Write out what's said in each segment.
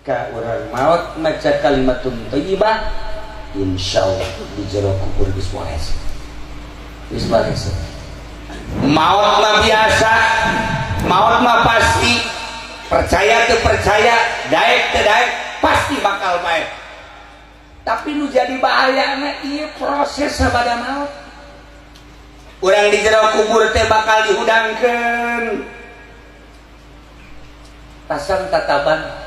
Ketika urang maut maca kalimatun thayyibah, insyaallah di jero kubur geus beres. Geus beres. Maut mah biasa, maut mah pasti, percaya teu percaya, daek teu daek, pasti bakal maut. Tapi nu jadi bahayana ieu proses sabada maut. Urang di jero kubur teh bakal dihudangkeun. Pasang tataban,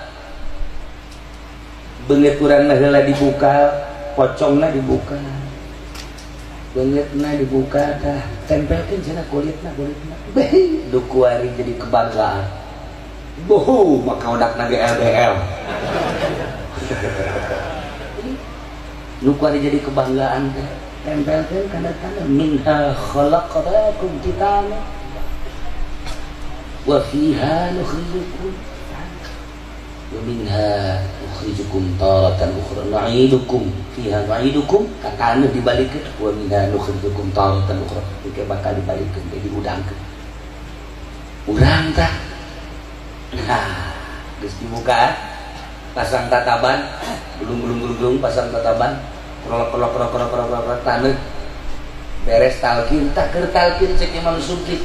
beungeut urang heula dibuka, pocongna dibuka, beungeutna dibuka tah tempelkeun cenah kulitna, kulitna. Beh, du kuari jadi kebanggaan. Bohu, maka udakna ge LBL. Nu kuari jadi kebanggaan teh tempelkeun kana tanah, minha khalaqnakum titana wa fiha nukhrijukum wa minha nukhrijukum taratan ukhra nu'idukum fiha nu'idukum, ka taneuh dibalikeun, wa minha nukhrijukum taratan ukhra, engke bakal dibalikeun teh dihudangkeun urang tah. Nah, geus dibuka pasang tataban, belum belum belum belum pasang tataban, krolok krolok krolok krolok krolok krolok taneuh beres talqin, tak keur talqin cek Imam Subki,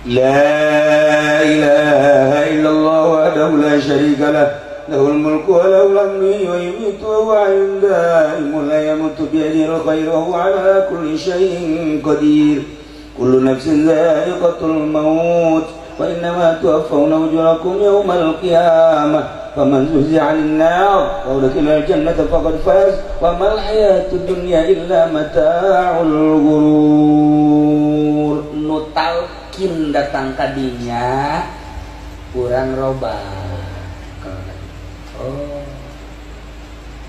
La ilaha illallah wahdahu la syarika lah, lahul mulku wa lahul hamdu yuhyi wa huwa hayyun daimun la yamutu biyadihil khairu wa huwa ala kulli syai'in qadir. Kullu nafsin dha'iqatul maut wa innama tuwaffawna ujurakum yawmal qiyamah faman zuhziha 'anil nar wa udkhilal jannata faqad faz wa mal hayatud dunya illa mata'ul ghurur. Nu talqin datang kadinya kurang robah. Oh,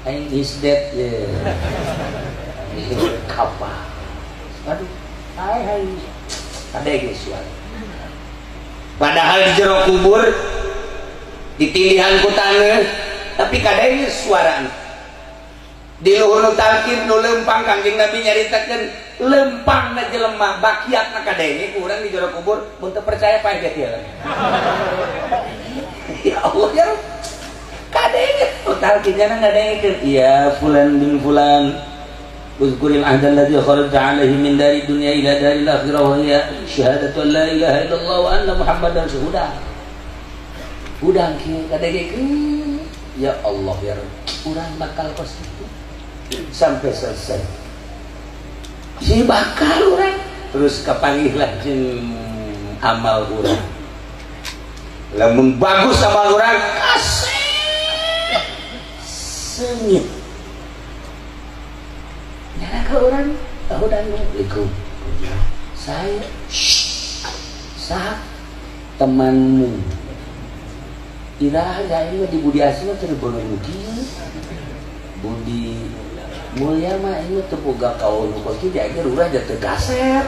aing is dead ya. Kapal, aduh, hai hai, ada ge suara padahal di jero kubur ditindihan ku taneuh, tapi kadenge suara di luhur nu talqin nu lempang. Kangjeng Nabi nyaritakeun lempangna jelema bakiatna kadenge ku urang di jero kubur. Mun teu percaya, paeh ge tieu. Ya Allah ya Rabb, kadenge nu talqin nya ngadengekeun, ya fulan bin fulan, uzkuril ahda alladhi kharajta alaihi min dari dunya ila daril akhirah wa hiya syahadatu an la ilaha illallah wa anna muhammadan rasulullah. Udang kieu kadengekeun, ya Allah ya Rabb, urang bakal kos kitu sampai selesai si bakal urang. Terus kapanggihlah jeung amal urang. Lamun bagus amal urang, kasep senyum nyana ke urang hudang. Assalamualaikum, saya sah temanmu. Iraha aing mah di Budi Asih mah teu boga nu kieu. Budi Mulia mah aing mah teu boga kaul nu kos kieu, aing urang teu kasep.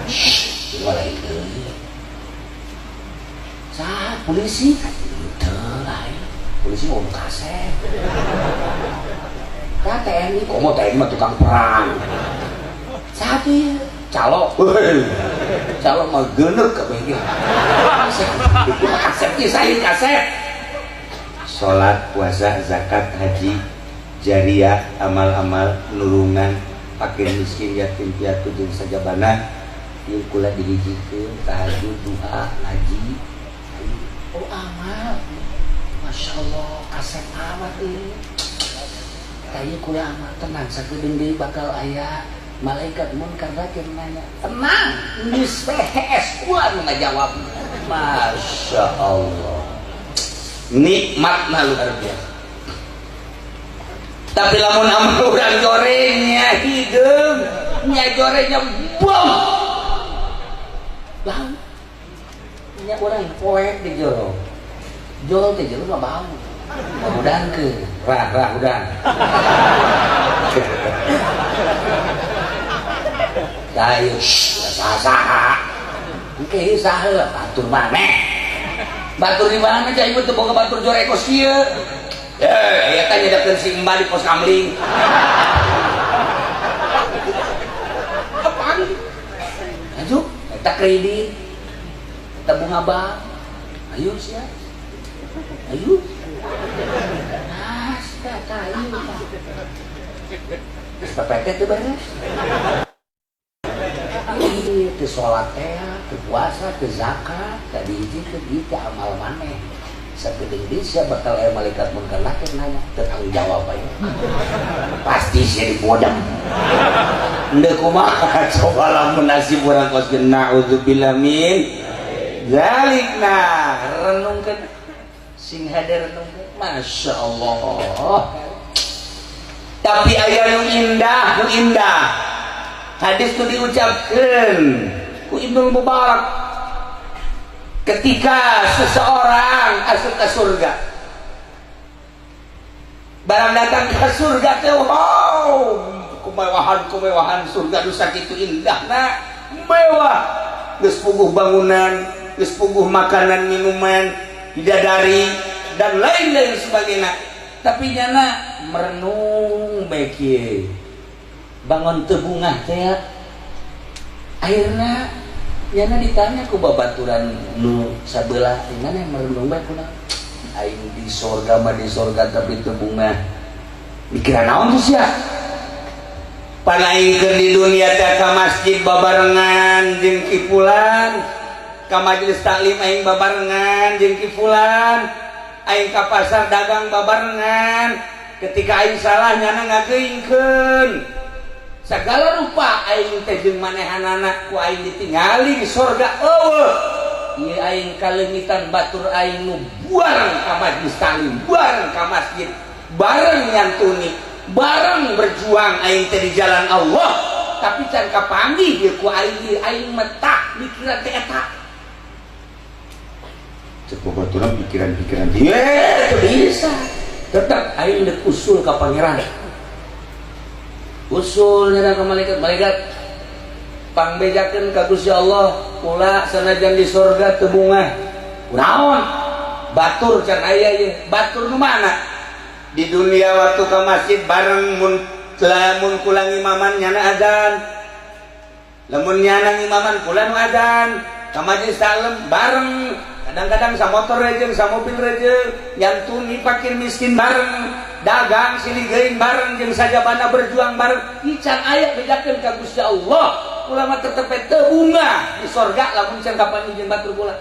Shh, lain deui. Sah polisi? Teu lain. Polisi ngomong kasep. Ka TNI, komo TNI mah tukang perang. Satu ya, calo. Calo mah geuneuh kabeh ge. Kasep, kasep ieu saya kasep. Salat, puasa, zakat, haji, jariah, amal-amal nulungan fakir miskin, yatim piatu jeung sajabana, ieu kula dihijikeun tahajud, duha, ngaji. Oh, amal. Masya Allah, kasep amat ini. Kayak kula amal, tenang, sakedeung deui bakal aya malaikat munkar nakir nanya. Tenang, geus PHS kula nu ngajawab. Masya Allah, nikmatna luar biasa. Tapi lamun amal urang jorengnya hideung nya, jorengnya bom Bau. Nya urang poek di jero. Jol teh jero mah bau. Hudangkeun rah rah hudang. Ayo, saha. Engke saha batur maneh. Batur di mana cai ieu teu boga batur jore kos kieu. Eh, eta nyedakeun si Mbak di pos kamling. Apaan? Ayo, eta kredit. Eta bunga bank. Ayo sia. Ayo. Tah ieu tah. SPPT teu beres. Iya, teu salat teh, teu puasa, teu zakat, teu diijinkeun ieu teh amal maneh. Sakedeung deui sia bakal aya malaikat munkar nakir nanya, teu tanggung jawab aing. Pasti sia dibodem. Endeu kumaha coba lamun nasib urang kos naudzubillah min dzalik. Nah, renungkeun sing hade renungkeun. Masya Allah. Tapi aya nu indah, nu indah. Hadis itu diucapkan ku Ibnu Mubarak ketika seseorang asup ke surga. Barang datang ke surga teh, wow, kemewahan-kemewahan surga nu sakitu indahna, mewah. Geus puguh bangunan, geus puguh makanan minuman, bidadari dan lain-lain sebagainya. Tapi nyana merenung bae kieu. Bangun teu bungah teh akhirna nyana ditanya ku babaturan nu sabelah, "Mana yang merenung bae kunaon?" "Aing di sorga mah di sorga tapi teu bungah." "Mikiran naon tuh sia?" "Pan aing keur di dunia teh ka masjid babarengan jeung ki fulan, ka majelis taklim aing babarengan jeung ki fulan, aing ka pasar dagang babarengan, ketika aing salah nyana ngageuingkeun, segala rupa aing teh jeung manehanana ku aing ditingali di sorga eueuh. Ieu aing kaleungitan batur aing nu bareng ka majelis taklim, bareng ka masjid, bareng nyantuni, bareng berjuang aing teh di jalan Allah, tapi can kapanggih ieu ku aing ieu, aing mah tah mikiran teh eta." Cek babaturan pikiran-pikiran ye teu bisa, tetap aing deuk usul ka pangeran. Usul nyana ke malaikat, "Malaikat, pangbejakeun ka Gusti Allah, kula sanajan di surga teu bungah." "Kunaon?" "Batur can aya ieu." "Batur nu mana?" "Di dunia waktu ke masjid bareng, mun lamun kula ngimaman nyana azan, lamun nyana ngimaman kula nu azan, ka majelis taklim bareng, kadang-kadang sa motor rejeng, sa mobil rejeng, nyantuni fakir miskin bareng, dagang silih geuing bareng jeung sajabana berjuang bareng. Ieu can aya, bejakeun ka Gusti Allah, kula mah tetep teu bungah di sorga lamun can kapanggih jeung batur kula."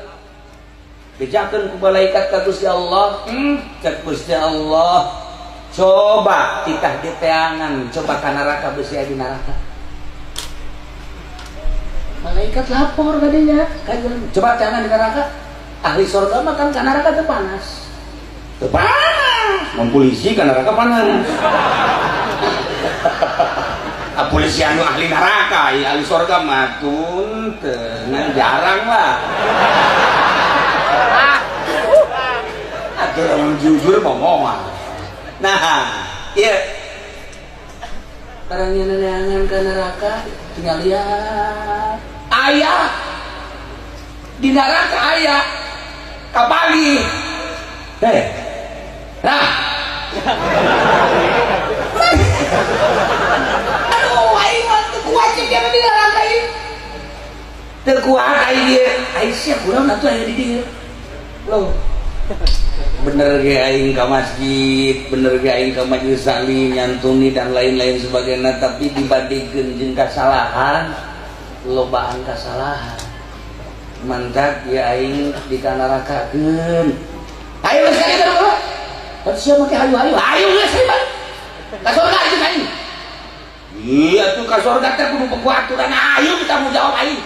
Bejakeun ku malaikat ka Gusti Allah. Cek Gusti Allah, "Coba titah diteangan, coba ka neraka, besi di neraka." Malaikat lapor kadinya, "Coba teangan di neraka." Ahli surga mah kan ka neraka teu panas, teu panas. Mun polisi ka neraka panas. Ah, polisi anu ahli neraka ya, ahli surga mah tun teu jarang lah. Atuh lamun jujur ngomong. Nah, iya, barang neangan ke neraka, tinggal lihat aya di neraka, aya kapanggih. Heh, nah, aduh, aing mah teu kuat cek dia di neraka ieu, teu kuat aing ieu. Aing sia kurang atuh aya di dieu. Loh, bener ge aing ka masjid, bener ge aing ka majelis taklim, nyantuni dan lain-lain sebagainya, tapi dibandingkeun jeung kasalahan, lobaan kasalahan, mantak ya aing dikanarakakeun. Ayo geus kali ka. Sia make hayu-hayu, hayu geus balik ka surga jeung aing. Iya tuh, ka surga teh kudu boga aturan, ayo tanggung jawab aing.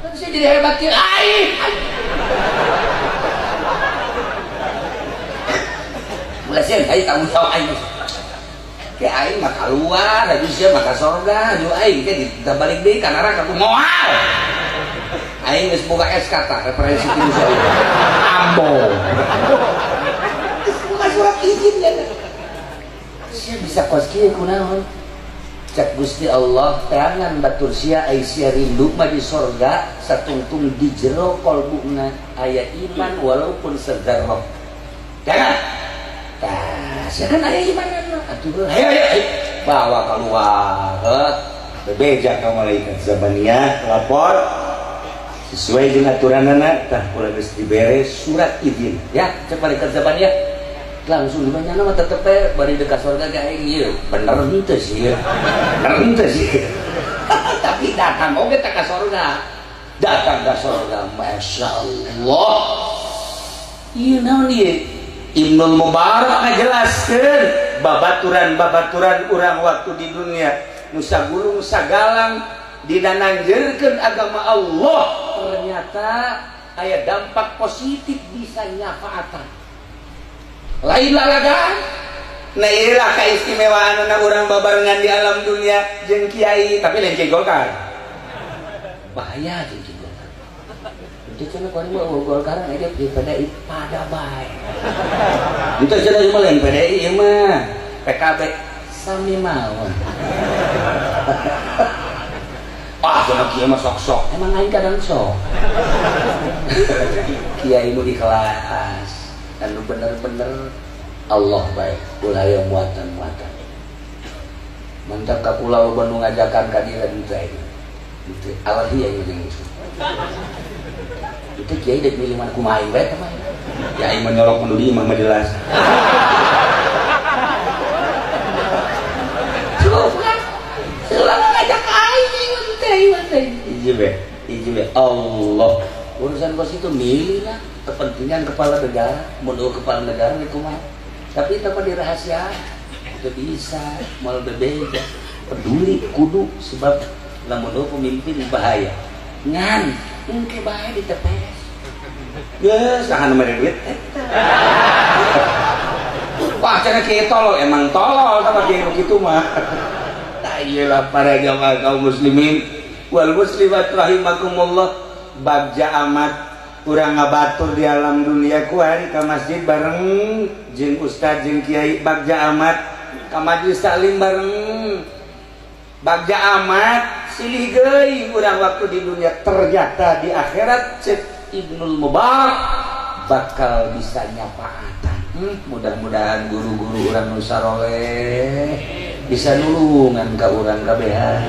Kan sia jadi hebat kieu aing. Ulah sia aing tanggung jawab aing. Ke aing mah keluar, aju sia mah ka surga, aju aing ke balik deui ka neraka ku moal. Aing geus boga SK tah, referensi ti Gusti Allah. Ambo. Geus boga surat izin ya. Sia bisa kos kieu kunaon? Cek Gusti Allah, "Teangan batur sia, ai sia rindu mah di sorga, satungtung di jero kolbuna aya iman walaupun sedzarrah. Jangan. Tah, sia kan aya iman atuh. Ayo ayo, ayo. Bawa keluar." Bebeja ka malaikat Zabaniyah, lapor sesuai dengan aturanana. Tah, kula geus dibere surat izin ya, cek malaikat Zabaniyah. Langsung dimana mah tetep bari dekat surga ge aing ieu. Bener henteu sih. Bener henteu sih. Tapi datang oge teh ka surga. Datang ka surga, Masya Allah. Ieu naon ieu? Ibnul Mubarak ngajelaskeun babaturan-babaturan urang waktu di dunia nu sagulung sagalang dinananjeurkeun agama Allah, ternyata aya dampak positif bisa nyafaatan lain lalagaan. Nah, inilah keistimewaan anak orang babarengan di alam dunia jeung kiai, tapi lain kiai Golkar, bahaya jeung kiai Golkar itu. Cenah kuari mah Golkar aja di PDI pada bae itu. Cenah ieu mah lain PDI, ieu mah PKB, sami mawon. Ah, cenah kieu mah sok-sok, emang aing kadang sok. Kiai nu ikhlas, anu bener-bener Allah baik, ulah yang muatan-muatan. Mantap ka kula nu ngajakan ka dieu teu itu awal dia yang jeung itu kiai dek milih mana kumaha aing bae teh mah. Ya aing menyolok nu di imah mah jelas. Cukup selalu ngajak aing teh teh hiji be hiji be Allah urusan kos itu milih lah kepentingan kepala negara, menurut kepala negara itu mah, tapi itu mah dirahasiakan itu bisa mal bebeja peduli kudu sebab lamun pemimpin bahaya ngan engke bahaya di TPS geus saha nu mere duit eta. Wah, cenah kieu tolol, emang tolol sama kieu kitu mah. Tah ieu para jamaah kaum muslimin wal muslimat rahimakumullah, bagja amat urang ngabatur di alam dunia kuari ka masjid bareng jeung ustad jeung kiai, bagja amat ka majlis taklim bareng, bagja amat silih geuing urang waktu di dunia, ternyata di akhirat cek Ibnul Mubarak bakal bisa nyapaatan. Mudah-mudahan guru-guru urang nu saroleh bisa nulungan ka urang kabehan,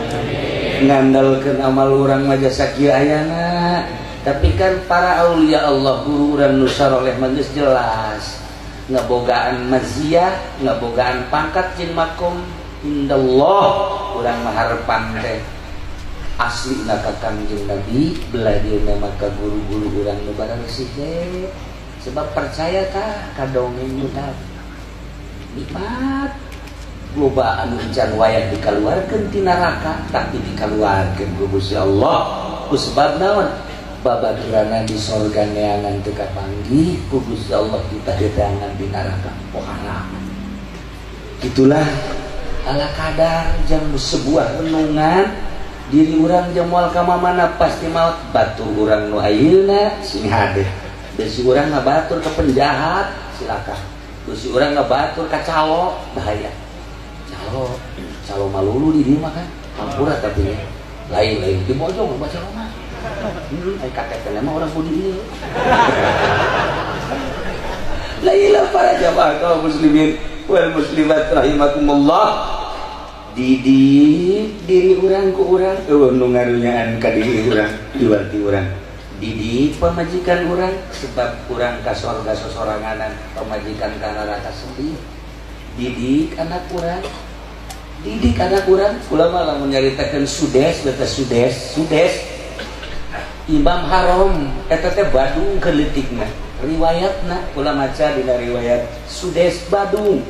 ngandalkeun amal urang mah jasa kieu ayana. Tapi kan para aulia Allah, guru urang nu saroleh mah geus jelas ngabogaan maziah, ngabogaan pangkat jeung makom indallah. Urang mah harepan teh asli na ka Kangjeng Nabi, belah maka guru-guru urang nu bararesih teh, sebab percaya kah ka dongeng nu tadi nikmat loba anu encan wayah dikaluarkeun ti neraka, tapi dikaluarkeun ku Gusti Allah ku sebab naon? Babaturana di sorga neangan teu kapanggih, ku Gusti Allah ditadedangan di neraka pohara. Itulah ala kadar jam sebuah renungan diri urang jam moal ka mana, pasti maut. Batur urang nu ayeuna sing hade, besi urang ngabatur ke penjahat silakan, besi urang ngabatur ka calo, bahaya calo, calo malulu di dieu mah kan hampura, tapi ya lain-lain di Bojong baca calo mah. Ai KTP mah orang budi ieu. La ilah para jamaah kaum muslimin wal muslimat rahimakumullah, didik diri urang ku urang eueuh nu ngarunyaan ka diri urang diwarti urang, didik pamajikan urang, sebab urang ka sorga sosoranganan, pamajikan ka neraka sedih. Didik anak urang, didik anak urang. Kula mah lamun nyaritakeun Sudes beta Sudes, Sudes Imam Haram eta teh Badung keleutikna. Riwayatna kula maca dina riwayat Sudes Badung.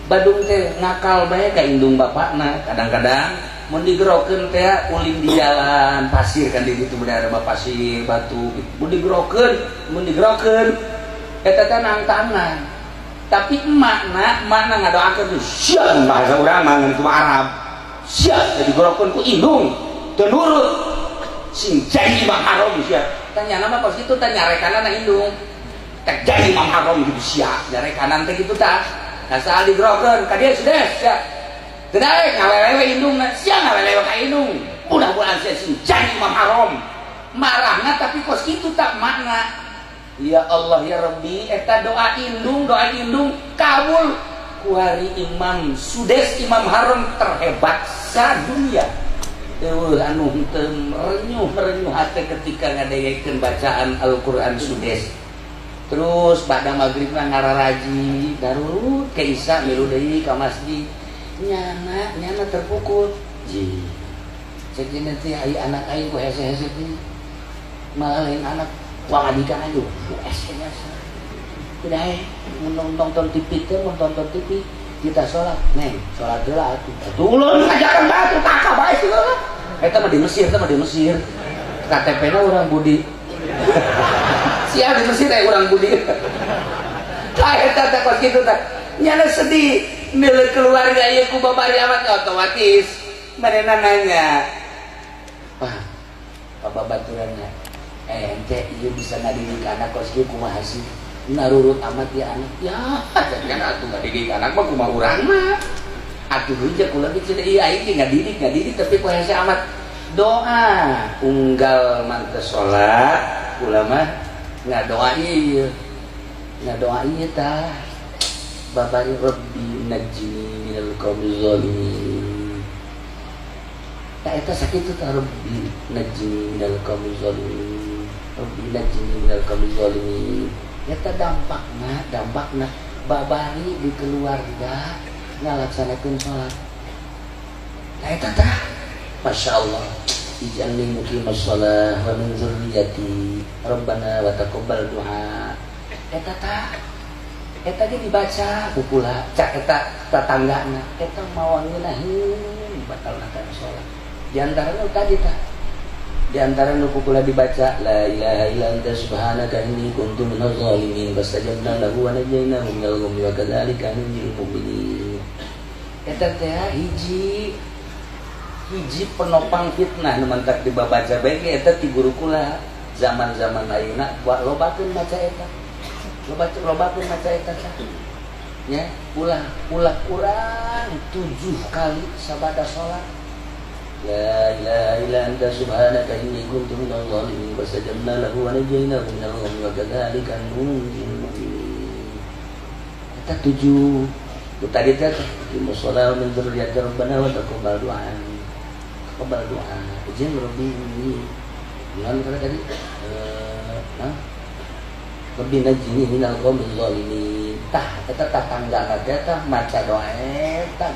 Badung teh ngakal bae ka indung bapakna. Kadang-kadang mun digerokeun teh ulin di jalan pasir kan, di ditu ada pasir batu, mun digerokeun, mun digerokeun eta teh nangtangan, tapi emakna, emakna ngadoakeun sia, bahasa urang mah ngan Arab sia, digerokeun ku indung teu nurut, sing jadi Imam Haram sia. Tanya nama kos kitu teh nyarekanna na indung teh jadi Imam Haram gitu sia, nyarekanan teh kitu tah. Nah, saat digerokeun ka dieu sudah sia teu daek ngawelewe indungna, sia ngawelewe ka indung, mudah-mudahan sia sing jadi Imam Haram marahna, tapi kos kitu tak makna. Ya Allah ya Rabbi, eta doa indung, doa indung kabul kuari Imam Sudes, Imam Haram terhebat sa dunia. Eueuh anu henteu merenyuh merenyuh hate ketika ngadengekeun bacaan Al-Qur'an Sudes. Terus pada maghrib mah ngararaji, darurut ke isya milu deui ka masjid. Nyana nyana terpukul. Ji. Cek teh ai anak aing ku hese-hese teh. Malah lain anak pamajikan aja. Hese biasa. Udah mun nonton TV teh, mun nonton TV kita sholat, neng sholat heula atuh. Atuh ulun ngajakan batu kakak bae sih lah. Eta mah di Mesir, eta mah di Mesir. KTP-na urang Budi. Sia di Mesir teh urang Budi. Tah eta teh kos kitu teh. Nyana sedih milik keluarga ieu ku babari amat otomatis. Manehna nanya, "Pak, apa baturannya? Ente ieu bisa ngadidik anak kos kieu kumaha sih? Narurut amat ya anak." Ya, kan atuh ngadidik anak mah kumaha urang mah. Atuh heuja kula ge cenah ieu aing ge ngadidik tapi ku hese amat. Doa unggal manteu salat kula mah ngadoa ieu. Ngadoa ieu tah. Babari Rabbi najjini minal qaumiz zalimin. Tah eta sakitu tah, Rabbi najjini minal qaumiz zalimin. Rabbi najjini minal qaumiz zalimin. Eta dampakna babari di keluarga ngalaksanakeun salat. Tah eta tah. Masya Allah. Ij'alni muqimas shalah wa min dzurriyyati Rabbana wa taqabbal du'a. Eta tah. Eta ge dibaca ku kula, cak eta tatanggana. Eta mawa ngeunaheun batal kan salat. Di antaranya tadi tah. Di antara nu kula dibaca la ilaha illa anta subhanaka inni kuntu minaz zalimin fastajabna lahu wa najainahu minal ghammi wa kadzalika nunjil mu'minin. Eta teh hiji hiji penopang fitnah nu mantak dibabaca bae ge eta ti guru kula zaman-zaman ayeuna lobakeun maca eta. Lobakeun maca eta tah. Ya, ulah ulah kurang 7 kali sabada salat. La ilaha illa anta subhanaka inni kuntu minaz zalimin fastajabna lahu wa najainahu minal ghammi wa kadzalika nunjil mu'minin. Eta 7. Itu tadi teh muqimus shalah min dzurriyyati rabbana wa taqabbal du'a. Taqabbal du'a. Izin rabbi inni. Gimana kata tadi? Nah. Rabbi najini minal qaumiz zalimin. Tah eta tatangga teh tah maca doa eta.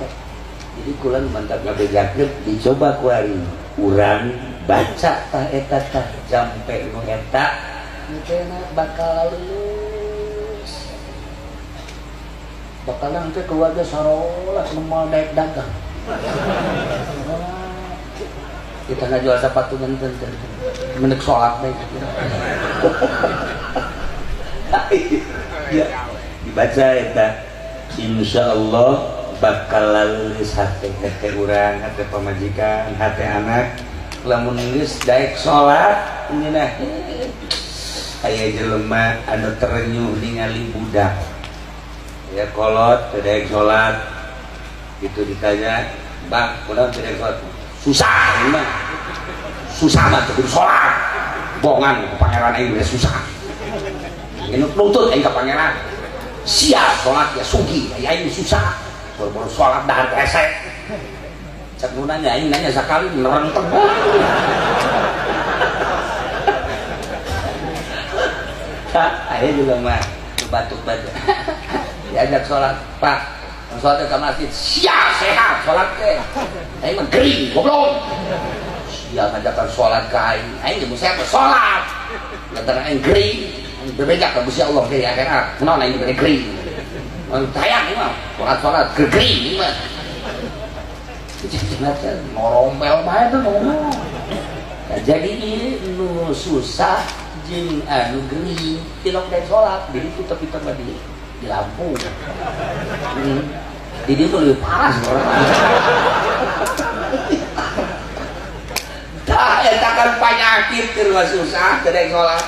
Jadi kula mantap ngabejakeun dicoba ku ari urang baca tah eta tah jampe nu eta teh bakal lulus. Bakal nanti keluarga sarolah nu daek dagang. Kita ngajual sepatu ngenten menek sholat bae. Ya, dibaca eta insyaallah bakal lulus hati hati urang, hati pamajikan, hati anak. Lamun geus daek salat ngeunah aya jelema anu terenyuh ningali budak. Ya kolot teu daek salat. Gitu ditanya, "Bang, kunaon teu daek salat?" Susah ini mah. Susah mah teu kudu salat. Bongan ku pangeran aing geus susah. Ini nuntut aing ka pangeran. Sia salat ya sugih, aing susah. Baru-baru sholat dahar hese. Cek nu nanya, aing nanya sakali nerenteng. Kak, aya juga mah batuk-batuk. Diajak sholat, Pak, sholat ke masjid, sia sehat sholat teh. Aing mah gering, goblok. Sia ngajakan sholat ke aing, aing jeung sehat sholat. Lantaran aing gering, aing berbeda ka Gusti Allah di akhirat. Kunaon aing dibere gering. Sayang ini mah, sholat-sholat gering ini mah. Ngorompel bae tuh ngomong. Nah, jadi ini nu susah jeung anu gering tilok daek sholat, jadi itu tapi tambah di Lampung. Jadi itu lebih parah orang. Tah eta kan panyakit keur mah susah teu daek sholat.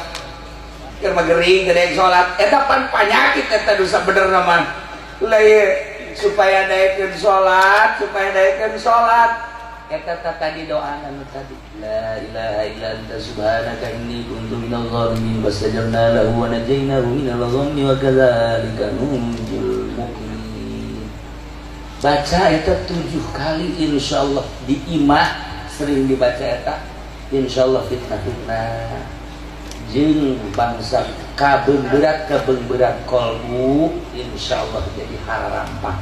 Keur mah gering teu daek sholat. Eta pan panyakit eta dosa benerna mah. Lah ieu supaya daekeun sholat, supaya daekeun sholat. Eta tadi doa anu tadi. La ilaha illa anta subhanaka inni kuntu minadh dhalimin fastajabna lahu wa najainahu minal ghammi wa kadzalika nunjil mu'minin. Baca eta 7 kali insyaallah di imah sering dibaca eta insyaallah fitnah-fitnah Jeung bangsa kabeungberat kabeungberat kolbu, insyaallah jadi harapan.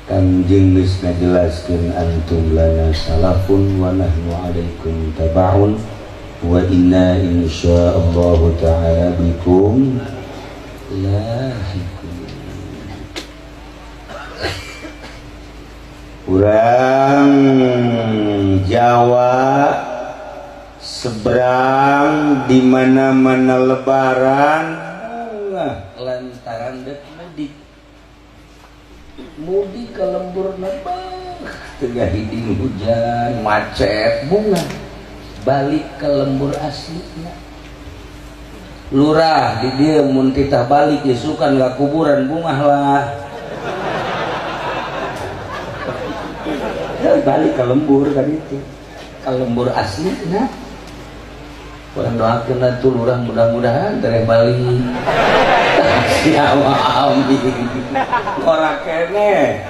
Kanjeng geus ngajelaskeun, antum lana salafun wa nahnu alaikum tabaun wa inna insyaallah ta'ala bikum lahiqun. Urang Jawa seberang di mana-mana lebaran lantaran dek mudik, mudik ke lembur nebah tengah hiding hujan macet, bunga balik ke lembur aslinya. Lurah di dia mun titah balik isukan gak kuburan, bungah lah. Ya, balik ke lembur kan itu ke lembur aslinya. Kurang doakan tuh lurah, mudah-mudahan tereh balik. Siapa amin ora kene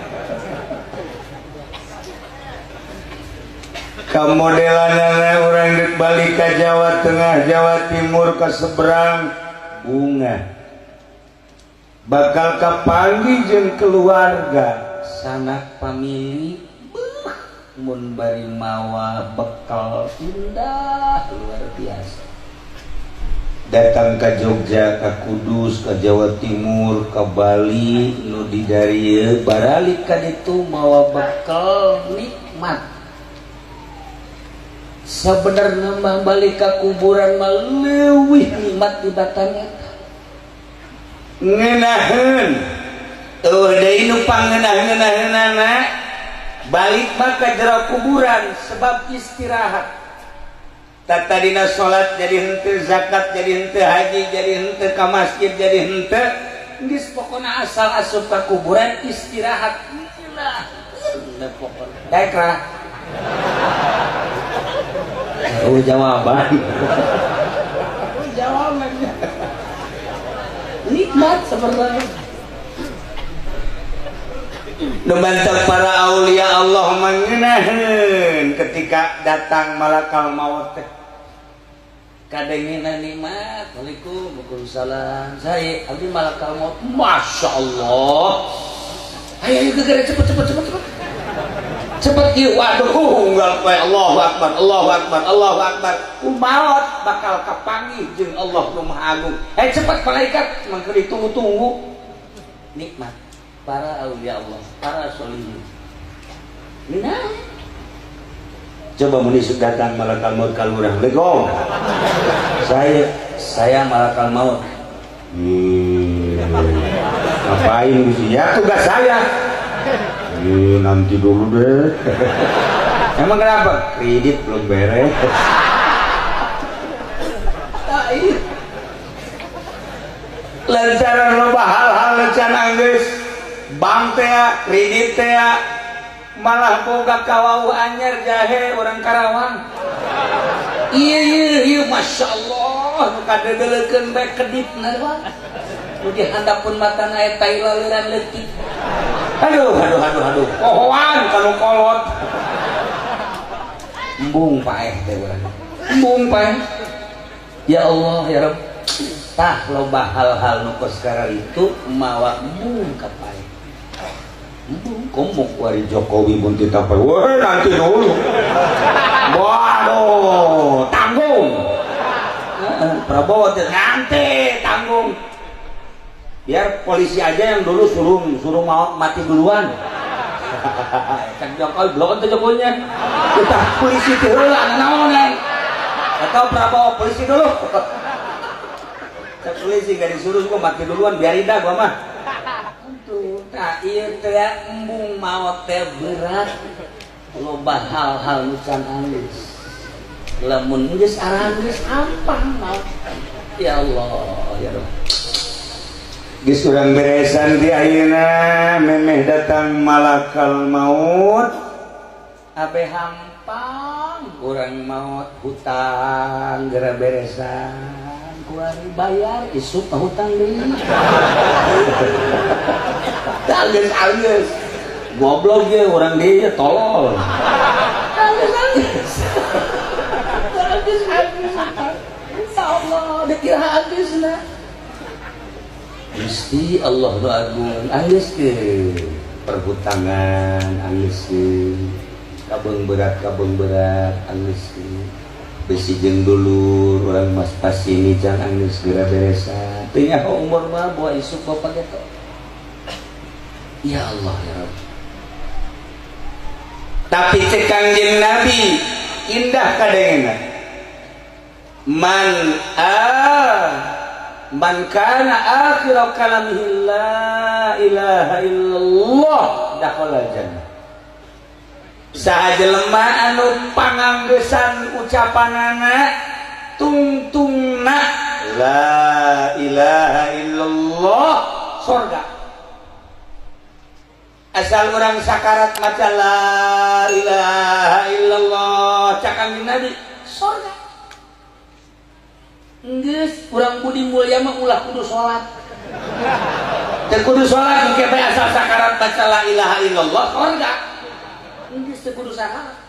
kamodelanana urang dek balik ka Jawa Tengah, Jawa Timur, ka seberang, bunga bakal kapanggih jeung keluarga sanak famili. Beuh, mun bari mawa bekal indah luar biasa. Datang ke Jogja, ke Kudus, ke Jawa Timur, ke Bali, nu di darieu baralik ka ditu mawa bekal nikmat. Sebenarnya mah balik ka kuburan mah leuwih nikmat di batan eta. Ngeunaheun eueuh deui nu pangeunah-ngeunaheunana balik mah ka jero kuburan sebab istirahat. Tadina salat jadi henteu, zakat jadi henteu, haji jadi henteu, ka masjid jadi henteu. Geus pokona asal asup ka kuburan istirahat. Lah, pokona. Daek ra. Oh, jawaban. Oh, jawabannya. Nikmat sebenarnya. Memantap para aulia Allah mengenaheun ketika datang malakal maut teh. Kadengenan nikmat. Waalaikum waalaikumsalam. Saya abdi malakal maut. Masya Allah. Ayo ayo gegere cepet cepet cepet cepet. Cepet ieu, waduh unggal poe Allahu akbar Allahu akbar Allahu akbar. Maot bakal kapanggih jeung Allah nu Maha Agung. Eh cepet malaikat mangke ditunggu-tunggu. Nikmat para aulia Allah, para sholihin. Nah, coba mun isuk datang malakal maut ka lurah. Assalamualaikum. Saya malakal maut. Ngapain di sini? Ya tugas saya. Nanti dulu deh. Emang kenapa? Kredit belum beres. Lantaran loba hal-hal rencana geus bank teh, kredit teh, malah boga kawau anyar jahe orang Karawang. Iya iya iya, masya Allah, nu kadeudeuleukeun bae kedipna mah. Nu dihandapun matana eta tai laleuran leutik. Aduh aduh aduh aduh, pohoan kalau kolot. Embung paeh teh urang. Embung paeh. Ya Allah ya Rabb. Tah loba hal-hal nu kos itu mawa embung ka paeh. Embung komuk wari Jokowi mun titah weh nanti dulu. Waduh, tanggung. Prabowo teh nanti tanggung. Biar polisi aja yang dulu suruh suruh mau mati duluan. Kan Jokowi blok teh Jokowinya. Kita polisi teh heula naonan. Atau Prabowo polisi dulu. Cek polisi gak disuruh gua mati duluan biarin dah gua mah. Tuh, tah ieu teh embung maot teh berat. Loba hal-hal nu can anggeus. Lamun geus aranggeus ampang maot. Ya Allah, ya Rabb. Geus urang beresan di ayeuna memeh datang malakal maut. Abe hampang urang maot hutang geura beresan kuari bayar isuk hutang deui. Anggeus anggeus. Goblok ge urang deui tolol. Anggeus anggeus. Anggeus anggeus. Allah, dek kira anggeusna. Gusti Allah nu agung, anggeuskeun perhutangan, anggeuskeun kabeung berat, anggeuskeun besi jeung dulur urang mas pasini jang anggeus geura beresan. Teu nyaho umur mah bawa isuk bapak geto. Ya Allah ya Rabb. Tapi cek Kangjeng Nabi indah kadengena. Man kana akhir kalamihi la ilaha illallah dakhala jannah. Saha jelema anu panganggesan ucapanana tungtungna la ilaha illallah sorga. Asal orang sakarat maca la ilaha illallah cak Kangjeng Nabi sorga. Geus urang budi mulia mah ulah kudu salat. Teu kudu salat engke bae asal sakarat baca la ilaha illallah sorga. Geus teu kudu sakarat.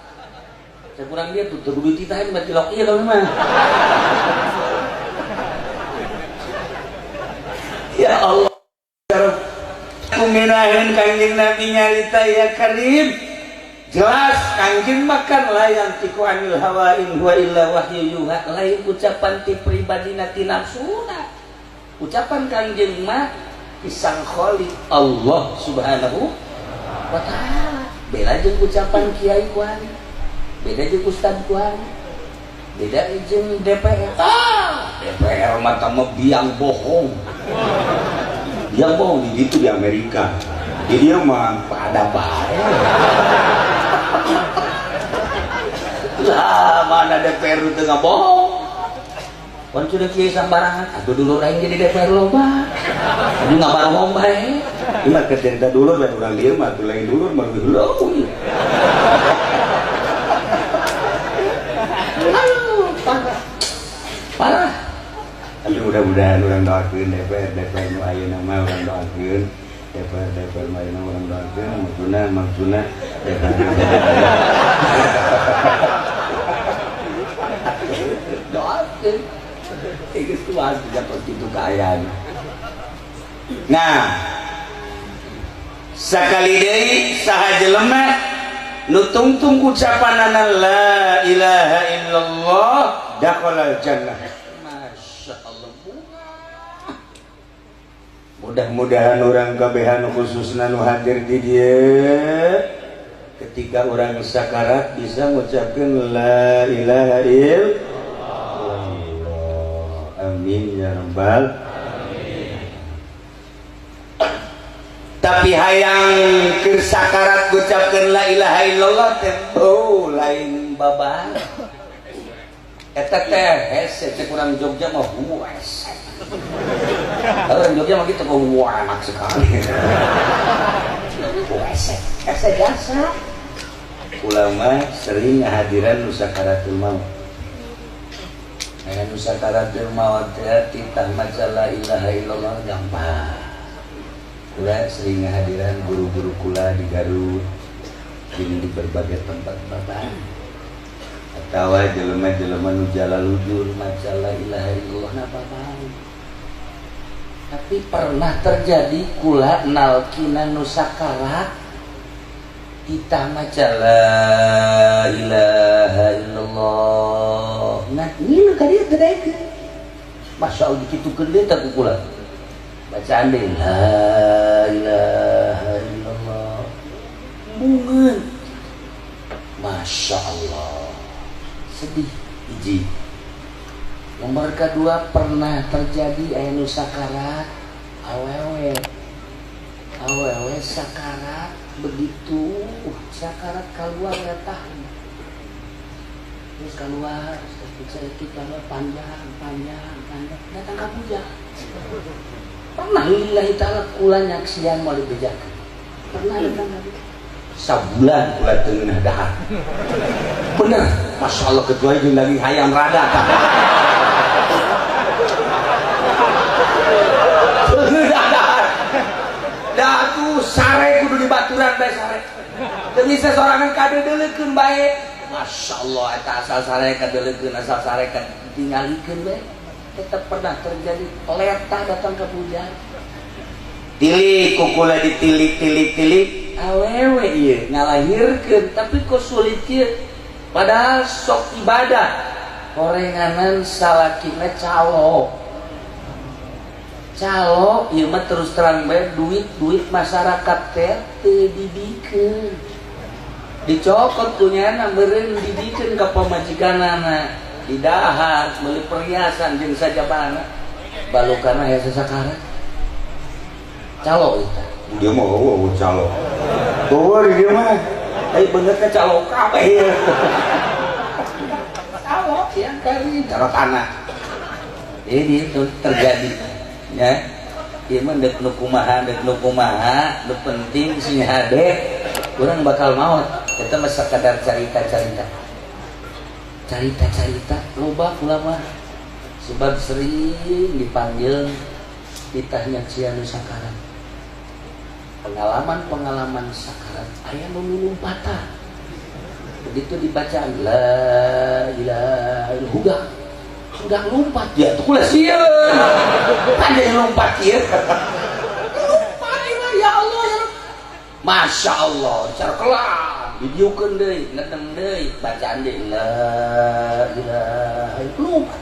Cek urang dia tuh teu kudu titahan berarti lok ieu kalau mah. Ya Allah. Kuminaheun Kangjeng Nabi nyarita ya Karim. Jelas Kangjeng makan layan tiku anil hawa in huwa illa wahyu yuha, lain ucapan ti pribadina ti nafsuna. Ucapan Kangjeng mah pisang khalik Allah Subhanahu wa taala. Beda jeung ucapan kiai kuari, beda jeung ustad kuari, beda jeung DPR. Ah, DPR mah mah biang bohong. Biang bohong di itu di Amerika. Jadi dia mah pada bae. Lah mana DPR itu nggak bohong. Pan sudah kiai sambarangan, atuh dulur aing jadi DPR loba. Aduh nggak bohong bae. Ini mah cerita dulur lain urang dieu mah atuh lain dulur mah leuwih leuwih. Aduh, parah. Parah. Tapi mudah-mudahan urang doakeun DPR DPR nu ayeuna mah urang doakeun DPR DPR nu ayeuna urang doakeun maksudna DPR doakeun. Geus tuas jatuh kitu kaayaan. Nah, sakali deui saha jelema nu tungtung ucapanana la ilaha illallah dakhalal jannah. Masya Allah. Mudah-mudahan orang kabehan khususna nu hadir di dieu ketika orang sakarat bisa ngucapkeun la ilaha illallah. Amin ya rabbal alamin. Tapi hayang keur sakarat ngucapkeun la ilaha illallah teh oh lain babah. Eta teh hese cek urang Jogja mah hues. Kalau orang Jogja mah gitu, wah enak sekali. Hese, hese jasa. Ulama sering ngahadiran nu sakaratul maut. Aya nu sakaratul maut teh titah maca la ilaha illallah gampang. Kula sering ngahadiran guru-guru kula di Garut, jeung di berbagai tempat bapak. Atawa jelema-jelema nu jalalujur maca la ilaha illallah na bapak. Tapi pernah terjadi kula nalkina nu sakarat titah maca la ilaha illallah. Nah, ngilu ka dieu teu daekeun. Masya Allah dikitukeun deui teh ku kula. Bacaan deui la ilaha illallah. Bungeun. Masya Allah. Sedih hiji. Nomor kedua pernah terjadi aya nu sakarat awewe. Awewe sakarat begitu sakarat keluar letah. Terus keluar sedikit keluar panjang panjang panjang datang ka puja. Pernah lillahi ta'ala kula nyaksian moal dibejakeun. Pernah datang ka puja. Sabulan kula teu ngeunah dahar. Bener, Masya Allah kecuali jeung daging hayam rada tah. Dah tuh sare kudu dibaturan bae sare. Teu bisa sorangan kadeudeulekeun bae. Masya Allah eta asal sare kadeuleukeun asal sare katingalikeun bae. Tetap pernah terjadi letah datang ke puja. Tilik kukula ditilik tilik tilik awewe ieu ngalahirkeun, tapi kok sulit kieu, padahal sok ibadah horenganan salakina calo calo ieu mah. Terus terang bae, duit-duit masyarakat teh teu dibikeun, dicokot kunyana meureun, dibikeun ka pamajikanana, didahar, meuli perhiasan jeung sajabana, balukana aya sasakarat. Calo eta. Dia mah, oh, calo. Tuh di dia mah. Eh, bener kan calo kabeh ya. Calo ya kali calo tanah. Ini itu terjadi ya. Ieu mah deuk nu kumaha, deuk nu kumaha, nu penting sing hade urang bakal maot. Eta mah sakadar carita-carita. Carita-carita loba ulama sebab sering dipanggil ditah nyaksian nu sakarat, pengalaman-pengalaman sakarat aya nu lompatan begitu dibaca la ilaha illallah, udah lompat ya tuh. Kula sieun ada yang lompat ieu, lompat ieu. Ya Allah, ya Rabb. Masya Allah, cara kelam didiukeun deui, ngedeng deui, bacaan deui la ilaha illallah, lompat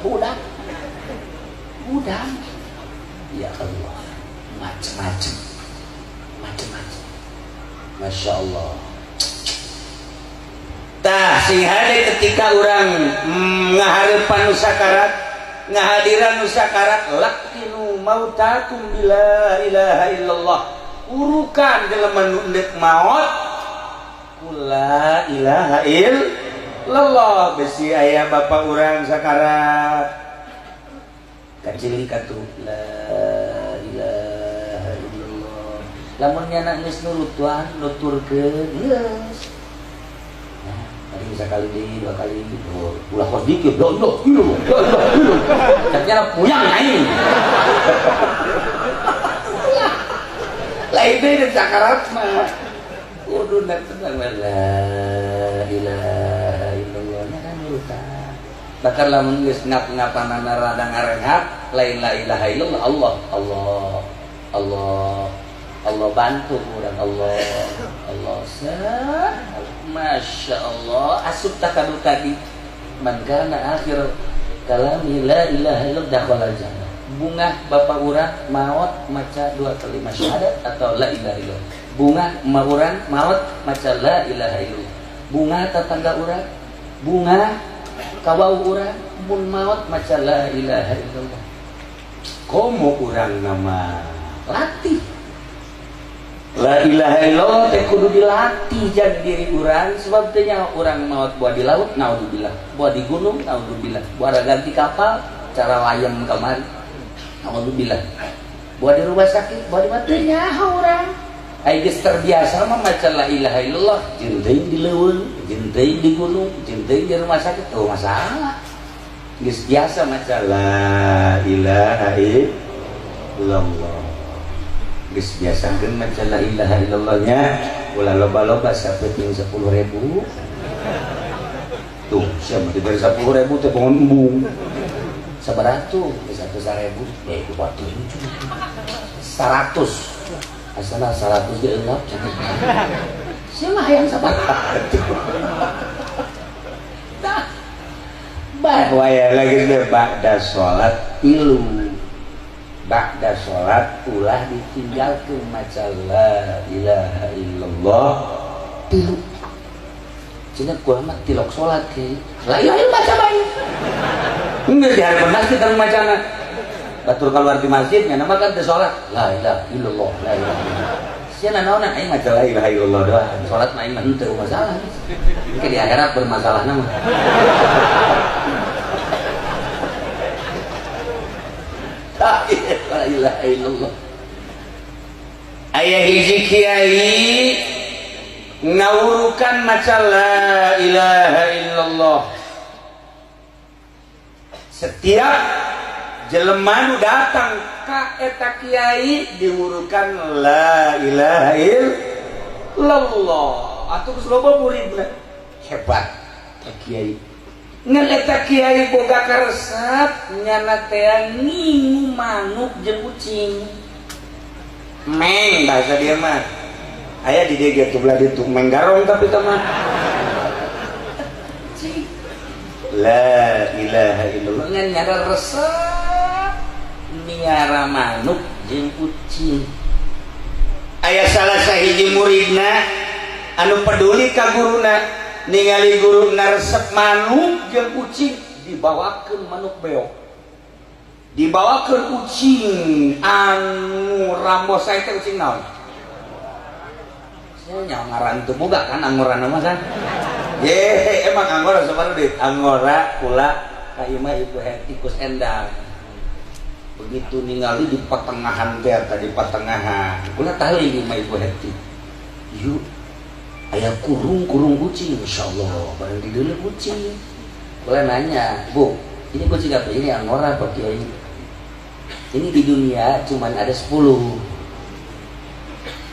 udah. Ya Allah, macem-macem macem-macem, Masya Allah. Tah, sing hade ketika urang ngahareupan nu sakarat, ngahadiran nu sakarat, laqinu mautakum bila ilaha illallah. Urukan jelema nu endek maot ku la ilaha illallah. Besi aya bapak urang sakarat, Kacili katuh la ilaha illallah. Lamun nyana geus nurutuan, nuturkeun geus. Nah, tadi sekali deui, dua kali, oh, ulah kos dikir la ilaha illallah, la ilaha illallah. Caknya puyang aing. Lain deui dan sakarat mah kudu tenang la ilaha illallah nya kan nurutan. Bahkan lamun geus ngap-ngapanana rada ngarenghap, lain la ilaha illallah, Allah Allah Allah Allah, bantu urang Allah Allah sah. Masya Allah, asup takadu tadi man kana akhir kalami la ilaha illallah dakhala jannah. Bungah bapak urang maot maca dua kalimat syahadat atau la ilaha illallah, bungah emak urang maot maca la ilaha illallah, bungah tetangga urang, bungah kawau urang mun maot maca la ilaha illallah. Komo urang nama latih la ilaha illallah teh kudu dilatih jan diri urang, sebab teh nyawa urang maot buah di laut, naudzubillah, buah di gunung, naudzubillah, buah ganti kapal cara layam kamari, naudzubillah, buah di rumah sakit, buah di mana, teu nyaho urang. Ai geus terbiasa mah maca la ilaha illallah, jeung teuing di leuweung, jeung teuing di gunung, jeung teuing di rumah sakit, tuh masalah. Geus biasa maca la ilaha illallah. Geus biasakeun maca la ilaha illallahnya, ulah loba-loba, sapeting 10.000. Tuh, siapa diberi 10.000 teh bangun embung. Sabaraha tuh? Geus 100.000 ya itu batu 100, asalna 100 ge eungap cenah. Sia mah hayang sabaraha tuh? Tah. Bah, waya lagi deh ba'da sholat tilu. Ba'da sholat ulah ditinggalkeun maca la ilaha illallah tilu. Cenah gua mah tilok sholat ke. La ilaha illallah baca bae. Enggak di hadapan masjid kan macana. Batur keluar di masjid nya nama kan teu sholat. La ilaha illallah, la ilaha illallah. Sia nanaonan aing maca la ilaha illallah doang. Sholat mah aing mah henteu masalah. Engke di akhirat bermasalahna mah. La ilaha illallah. Aya hiji kiai ngawurukan maca la ilaha illallah. Setiap jelema nu datang ka eta kiai diwurukan la ilaha illallah. Atuh geus loba muridna. Hebat eta kiai. Ngan eta kiai boga karesep nyana teh ngingu manuk jeung ucing. Meng bahasa dia mah. Aya di dieu ge belah ditu meng garong tapi teh mah. La ilaha illallah ngan nyana resep miara manuk jeung ucing. Aya salah sahiji muridna anu peduli ka guruna, ningali guru resep manuk jeung ucing, dibawakeun manuk beok, dibawakeun ucing anu rambos teh ucing naon? Saya nyawa ngaran teu boga kan angora mah kan. Ye, emang angora sabar duit. Angora kula ka imah Ibu Heti Kus Endang. Begitu ningali di pertengahan teh tadi pertengahan. Kula tali imah Ibu Heti. Yuk, aya kurung-kurung kucing, insyaallah bareng dideuleu kucing. Kula nanya, "Bu, ini kucing apa? Ini angora Pak Kiai. Ini di dunia cuman ada 10.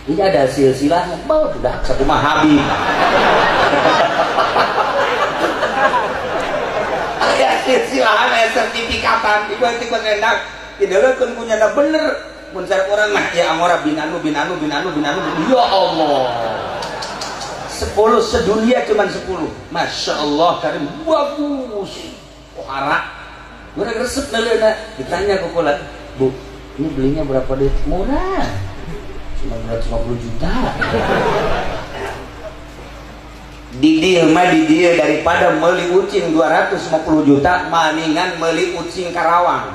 Ini ada silsilah, mau udah satu mah Habib." Aya silsilahan, aya sertifikatan, ibu Heti Kus Endang. Dideuleukeun kunyana bener. Mun sareng urang mah ya angora bin anu bin anu bin anu bin anu. Ya Allah. 10 sedunia cuman 10. Masya Allah karim bagus. Pohara. Gue resep naleuna. Ditanya ke kula, "Bu, ini belinya berapa duit?" Murah. Cuma 250 juta. Di dieu mah di dieu daripada meuli ucing 250 juta maningan meuli ucing Karawang.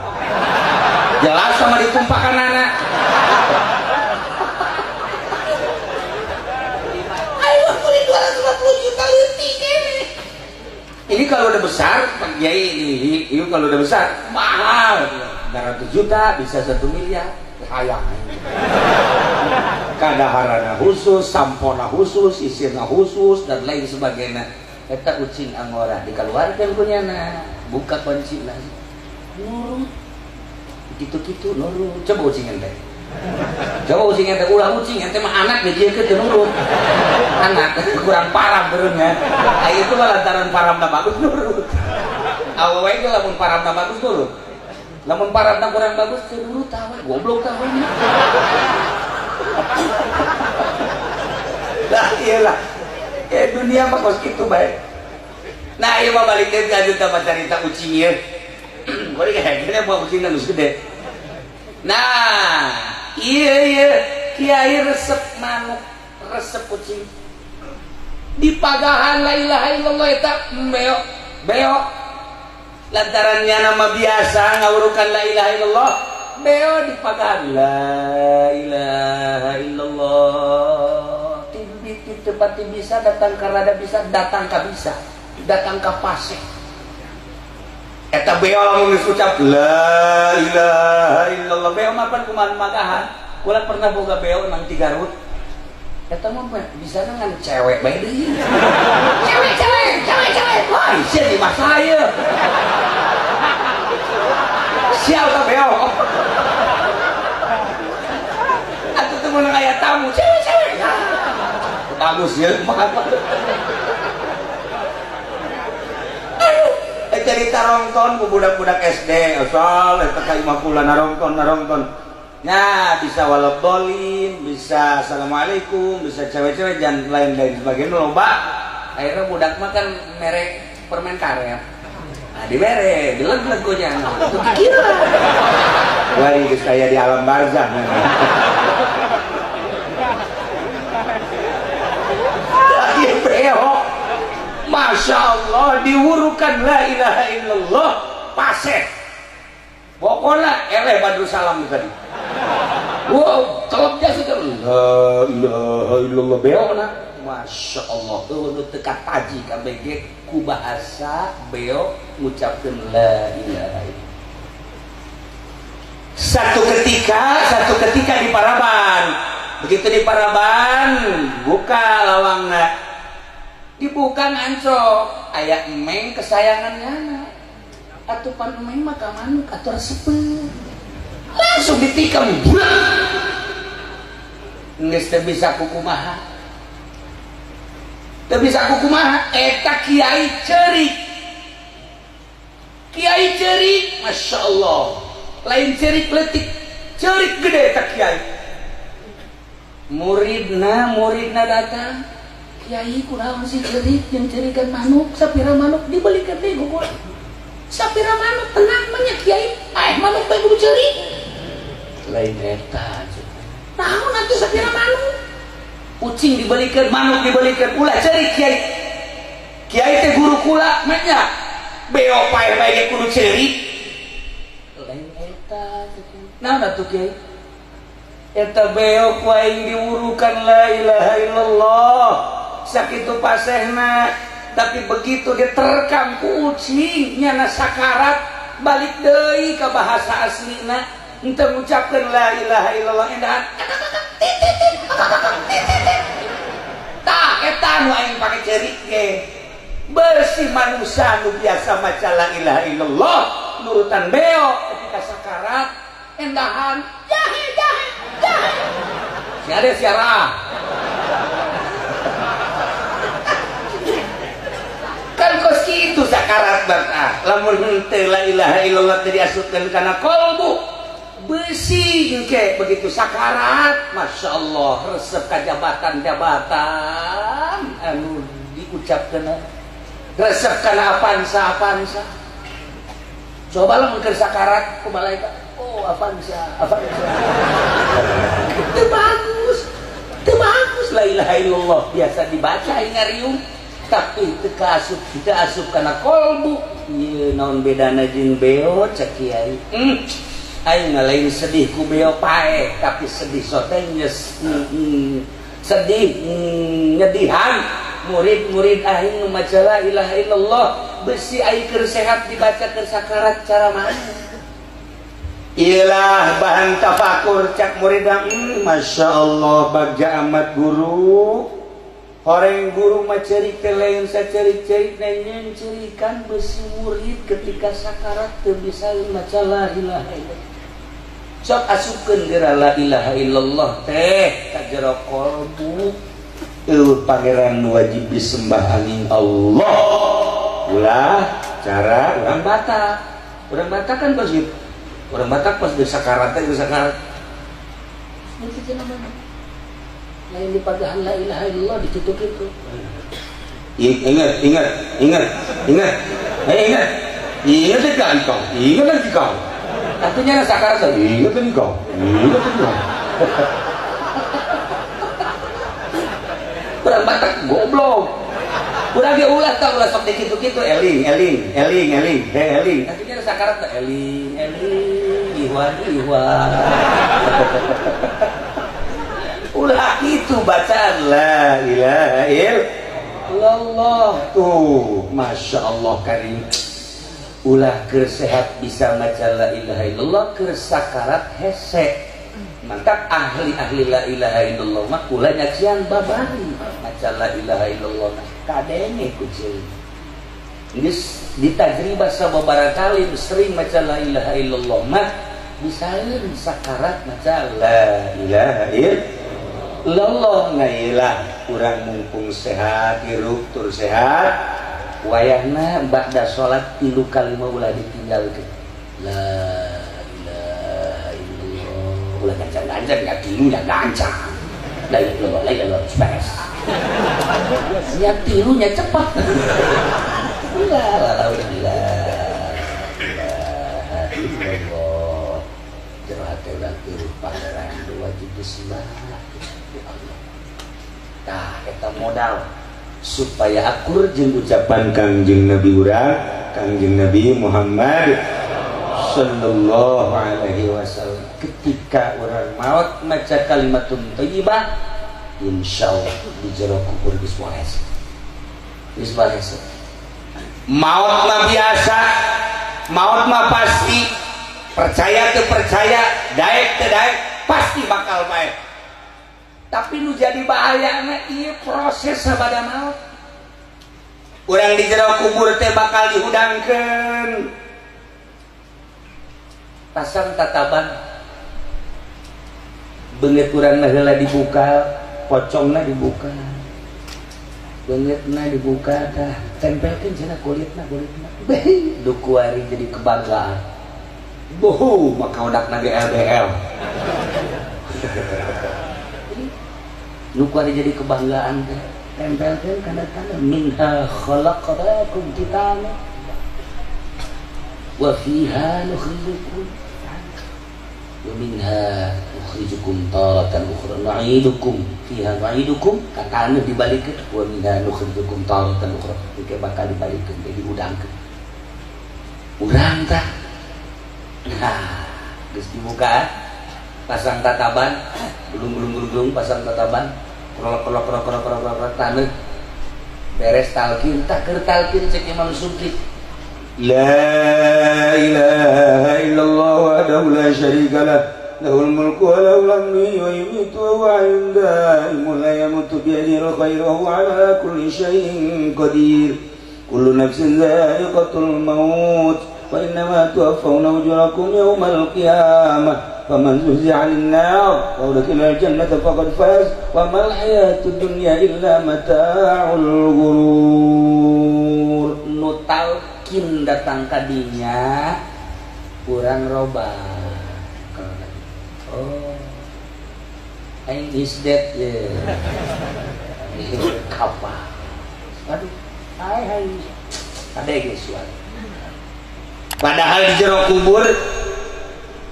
Jelas sama ditumpakan anak. Ayo beli 250 juta leutik ini. Ini kalau udah besar, Pak Kiai ini kalau udah besar mahal. 200 juta bisa 1 miliar. Hayang. Kadaharana khusus, sampona khusus, isina khusus dan lain sebagainya. Eta ucing angora dikeluarkan kunyana, buka kunci lah. Nurut. Gitu-gitu nurut. Coba ucing ente. Coba ucing ente, ulah ucing ente mah anak dijiekeun teu nurut. Anak kurang parah beureunya. Aya itu mah lantaran paramna bagus nurut. Awewe ge lamun paramna bagus nurut. Lamun paramna kurang bagus teu nurut awe, goblok tah awe. Lah iyalah. Dunia mah kos kitu bae. Nah, ieu mah balik deui ka juta carita ucing ieu. Bari kayak mau ucing geus gede. Nah, iya kiai resep manuk, resep kucing. Di pagahan la ilaha illallah eta beok, beok. Lantarannya nama biasa ngawurukan la ilaha illallah, beo di pagahan la ilaha illallah. Tibi tempat bisa datang ka rada bisa, datang ka bisa, datang ka pasek. Eta beo lamun geus ucap la ilaha illallah, beo mah pan kumaha magahan. Kula pernah boga beo nang ti Garut. Eta mah bisa ngan cewek bae deui. Cewek cewek cewek cewek. Wah, sia di masa ieu. Sial ka beo. Atuh teu meunang aya tamu cewek cewek. Bagus ya mah. Cerita rongton ku budak-budak SD asal eta ka imah kula narongton. Nah, bisa walabdolin, bisa assalamualaikum, bisa cewek-cewek dan lain-lain sebagainya loba. Akhirnya budak mah kan merek permen karet. Nah, dibere, dileg-leg gonya. Itu kira. Wari geus aya di alam barzah. Ieu beo. Masya Allah diwurukan la ilaha illallah paseh. Pokoknya eleh Badrussalam tadi. Wow, telapnya sudah la ilaha illallah beona. Masya Allah, nu teu kataji kabeh ku bahasa beo ngucapkeun la ilaha illallah. Satu ketika di Paraban. Begitu di Paraban, buka lawangna. Dibuka ngancok, aya emeng kesayangannya. Atuh pan emeng mah ka manuk atuh resepeun. Langsung ditikam. Geus teu bisa kukumaha. Teu bisa kukumaha eta kiai ceurik. Kiai cerik, Masya Allah, lain cerik letik, cerik gede tak kiai. Muridna, muridna datang, "Kiai, kunaon sih cerik jeung cerikan manuk? Sapira manuk dibelikan deui ku sapira manuk, tenang mah kiai, paeh manuk bae kudu cerik." Lain eta, naon atuh sapira manuk? Ucing dibelikan, manuk dibelikan, ulah cerik kiai. Kiai teh guru kula mah, beo paeh bae kudu cerik. Lain eta, naon atuh kiai? Eta beo ku aing diwurukan la ilaha illallah, sakitu pasehna, tapi begitu diterkam ku ucing, nyana sakarat, balik deui ka bahasa aslina, henteu ngucapkeun la ilaha illallah, endahan tah eta nu aing pake cerik ge. Bersih manusia nu biasa maca la ilaha illallah, nurutan beo ketika sakarat endahan jahe jahe jahe, si ada siara kan kos kitu sakarat bang. Lamun henteu la ilaha illallah teu diasupkeun kana kolbu, besi engke begitu sakarat, Masya Allah, resep ka jabatan-jabatan anu diucapkeun, resep kana Avanza Avanza. Coba lah mun keur sakarat ku malaikat, "Oh, Avanza, Avanza." Itu bagus, itu bagus. La ilaha illallah biasa dibaca ngariung, tapi teu kaasup, teu asup kana kolbu. Ieu naon bedana jeung beo, cek kiai? Aing lain sedih ku beo paeh, tapi sedih sote nyes, sedih nyedihan murid-murid aing nu maca la ilaha illallah. Besi aing keur sehat dibaca, keur sakarat cara mana? Ilah bahan tafakur cak murid, Masya Allah, bagja amat guru. Horeng guru mah cerik teh lain sacerik-cerik, nanya cerikan besi murid ketika sakarat teu bisa maca la ilaha illallah. Sok asupkeun geura la ilaha illallah teh ka jero kolbu. Eueuh pangeran wajib disembah angin Allah. Ulah cara orang Batak. Orang Batak kan pas gitu. Orang Batak pas geus sakarat teh, geus sakarat. Itu cenah mana? Lain di pagahan la ilaha illallah ditutup itu. Ingat, ingat, ingat, ingat. Eh, ingat. Ingat lagi kau. Ingat lagi kau. Artinya sakarat tuh. Ingat lagi kau. Ingat lagi kau. Orang Batak goblok. Urang ge ulah tah, ulah sok dikitu-kitu, Eling, eling, eling, eling, hei eling. Artinya sakarat tuh eling, eling, ihwan, ihwan. Ulah itu bacaan la ilaha illallah tuh, Masya Allah karim. Ulah keur sehat bisa maca la ilaha illallah, keur sakarat hese. Mantap ahli-ahli la ilaha illallah mah ulah nyaksian babari maca la ilaha illallah kadenge ku ceuing. Geus ditajribah sababaraha kali sering maca la ilaha illallah mah bisaeun sakarat maca la ilaha illallah. Ngailah urang mumpung sehat, hirup tur sehat. Wayahna ba'da salat tilu kalima ulah ditinggalkeun. La ilaha illallah. Ulah gancang-gancang, ya tilu ya gancang. La ilaha illallah, la ilaha illallah, beres. Ya tilunya cepat. La la la ilaha illallah. Jero hate urang teu pangeran wajib disembah ya Allah. Tah eta modal supaya akur jeung ucapan Kangjeng Nabi urang, Kangjeng Nabi Muhammad sallallahu alaihi wasallam, ketika orang maut maca kalimatun thayyibah, insyaallah di jero kubur geus waes, geus waes. Maut mah biasa, maut mah pasti, percaya teu percaya, daek teu daek, pasti bakal maet. Tapi nu jadi bahayana ieu proses sabada maut. Urang di jero kubur teh bakal dihudangkeun. Pasang tataban beungeut urang heula dibuka, pocongna dibuka. Beungeutna dibuka tah, tempelkeun cenah kulitna kulitna. Beh, du kuari jadi kebanggaan. Bohu, maka udakna ge LBL. Nu kuari jadi kebanggaan teh. Tempelkeun kana tanah, minha khalaqnakum titana wa fiha nukhrijukum wa minha nukhrijukum taratan ukhra nu'idukum fiha nu'idukum ka taneuh dibalikeun wa minha nukhrijukum taratan ukhra engke bakal dibalikeun jadi udangkeun urang tah. Nah, geus dibuka pasang tataban belum belum belum belum pasang tataban krolok krolok krolok krolok krolok krolok taneuh beres talqin tak keur talqin cek Imam Subki. La ilaha illallah wahdahu la syarika lah lahul mulku wa lahul hamdu wa yumiitu wa huwa hayyun daimun la yamutu biyadihil khairu wa huwa ala kulli syai'in qadir kullu nafsin dha'iqatul maut wa innama tuwaffawna ujurakum yawmal qiyamah faman zuhziha 'anil nar wa udkhilal jannata faqad faz wa mal hayatud dunya illa mata'ul ghurur. Nu talqin datang kadinya kurang robah. Oh, aing is dead ya. Kapal. Aduh, hai hai. Ada ge suara. Padahal di jero kubur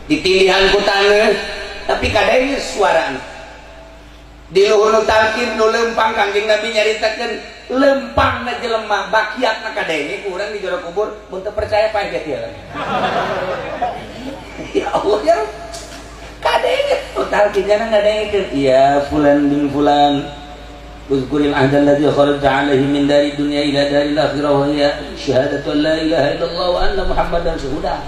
ditindihan ku taneuh, tapi kadenge suarana. Di luhur nu talqin nu lempang Kangjeng Nabi nyaritakeun lempangna jelema bakiatna kadenge ku urang di jero kubur mun teu percaya pae ge tieu. Ya Allah ya Rabb. Kadenge nu talqin nya ngadengekeun ya fulan bin fulan uzkuril ahda alladzi kharajta alaihi min dari dunya ila daril akhirah wa hiya syahadatu an la ilaha illallah wa anna muhammadan rasulullah.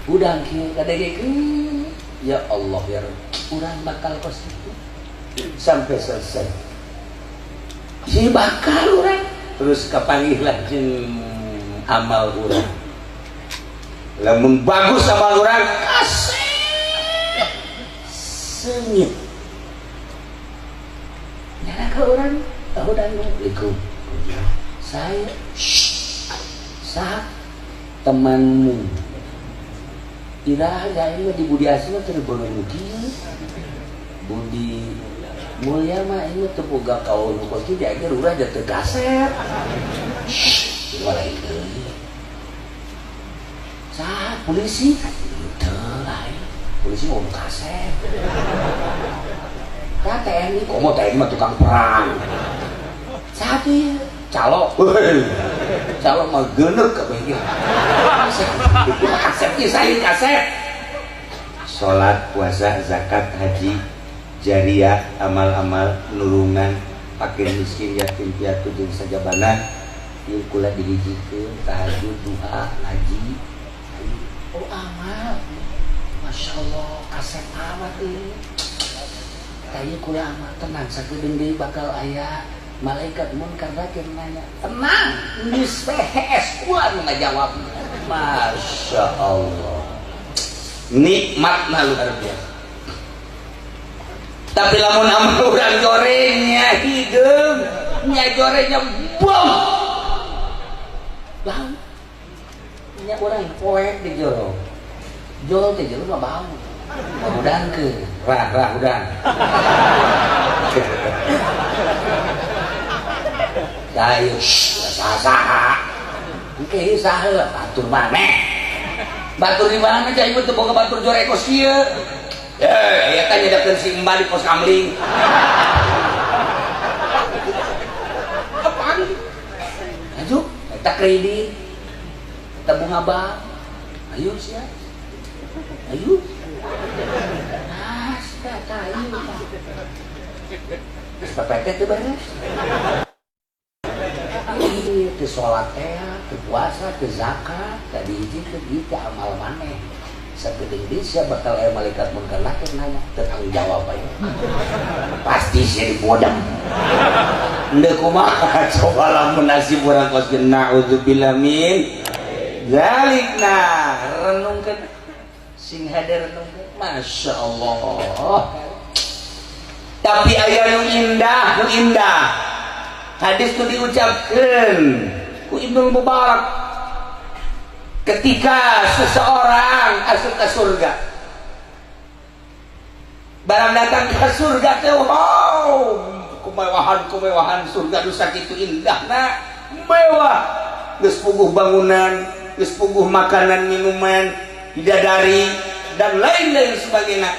Udang kieu kadengekeun ya Allah ya Rabb, urang bakal kos kitu sampai selesai. Si bakal urang terus kapanggihlah jeung amal urang. Lamun bagus amal urang kasep senyum. Nyana ke urang udang Assalamualaikum. Saya sah temanmu. Iraha aing mah di Budi Asih mah teu boga nu kieu. Budi Mulia mah aing mah teu boga kaul nu kos kieu di aing urang teu kasep. Lain deui. Sah polisi? Teu lain. Polisi ngomong kasep. Ka TNI komo TNI mah tukang perang. Satu ya calo. Calo mah geuneuk kabeh ge. Kasep ieu saya kasep. Salat, puasa, zakat, haji, jariah, amal-amal, nulungan, fakir miskin, yatim piatu jeung sajabana ieu kula dihijikeun tahajud, duha, ngaji. Oh amal. Masya Allah, kasep amat ieu. Tah kula amal tenang sakedeung deui bakal aya malaikat munkar nakir nanya. Tenang, geus PHS kula nu ngajawab. Masya Allah. Nikmatna luar biasa. Tapi lamun amal urang jorengnya hideung, nya jorengnya bom. Bau. Nya urang poek di jero. Jol teh jero mah bau. Udang ke, rah rah udang. Ayo, saha. Engke saha batur maneh. Batur di mana cai ieu teu boga batur jore kos kieu. Eh, eta nyedakeun si Mbah di pos kamling. Apaan? Ayo, eta kredit. Eta bunga bank. Ayo sia. Ayo. Ah, sia ayo tah. PPT teu beres. Iya, teu salat teh, teu puasa, teu zakat, teu dihijikeun ieu teh amal maneh. Sakedeung deui sia bakal aya malaikat munkar nakir nanya, teu tanggung jawab aya. Pasti sia dibodem. Endeu kumaha coba lamun nasib urang kos kieu naudzubillah min zalik. Nah, renungkeun sing hade renungkeun. Masya Allah. Tapi aya nu indah, nu indah. Hadis itu diucapkan ku Ibnul Mubarak ketika seseorang asup ke surga. Barang datang ke surga teh, wow, kemewahan-kemewahan surga nu sakitu indahna, mewah, geus puguh bangunan, geus puguh makanan minuman, bidadari dan lain-lain sebagainya.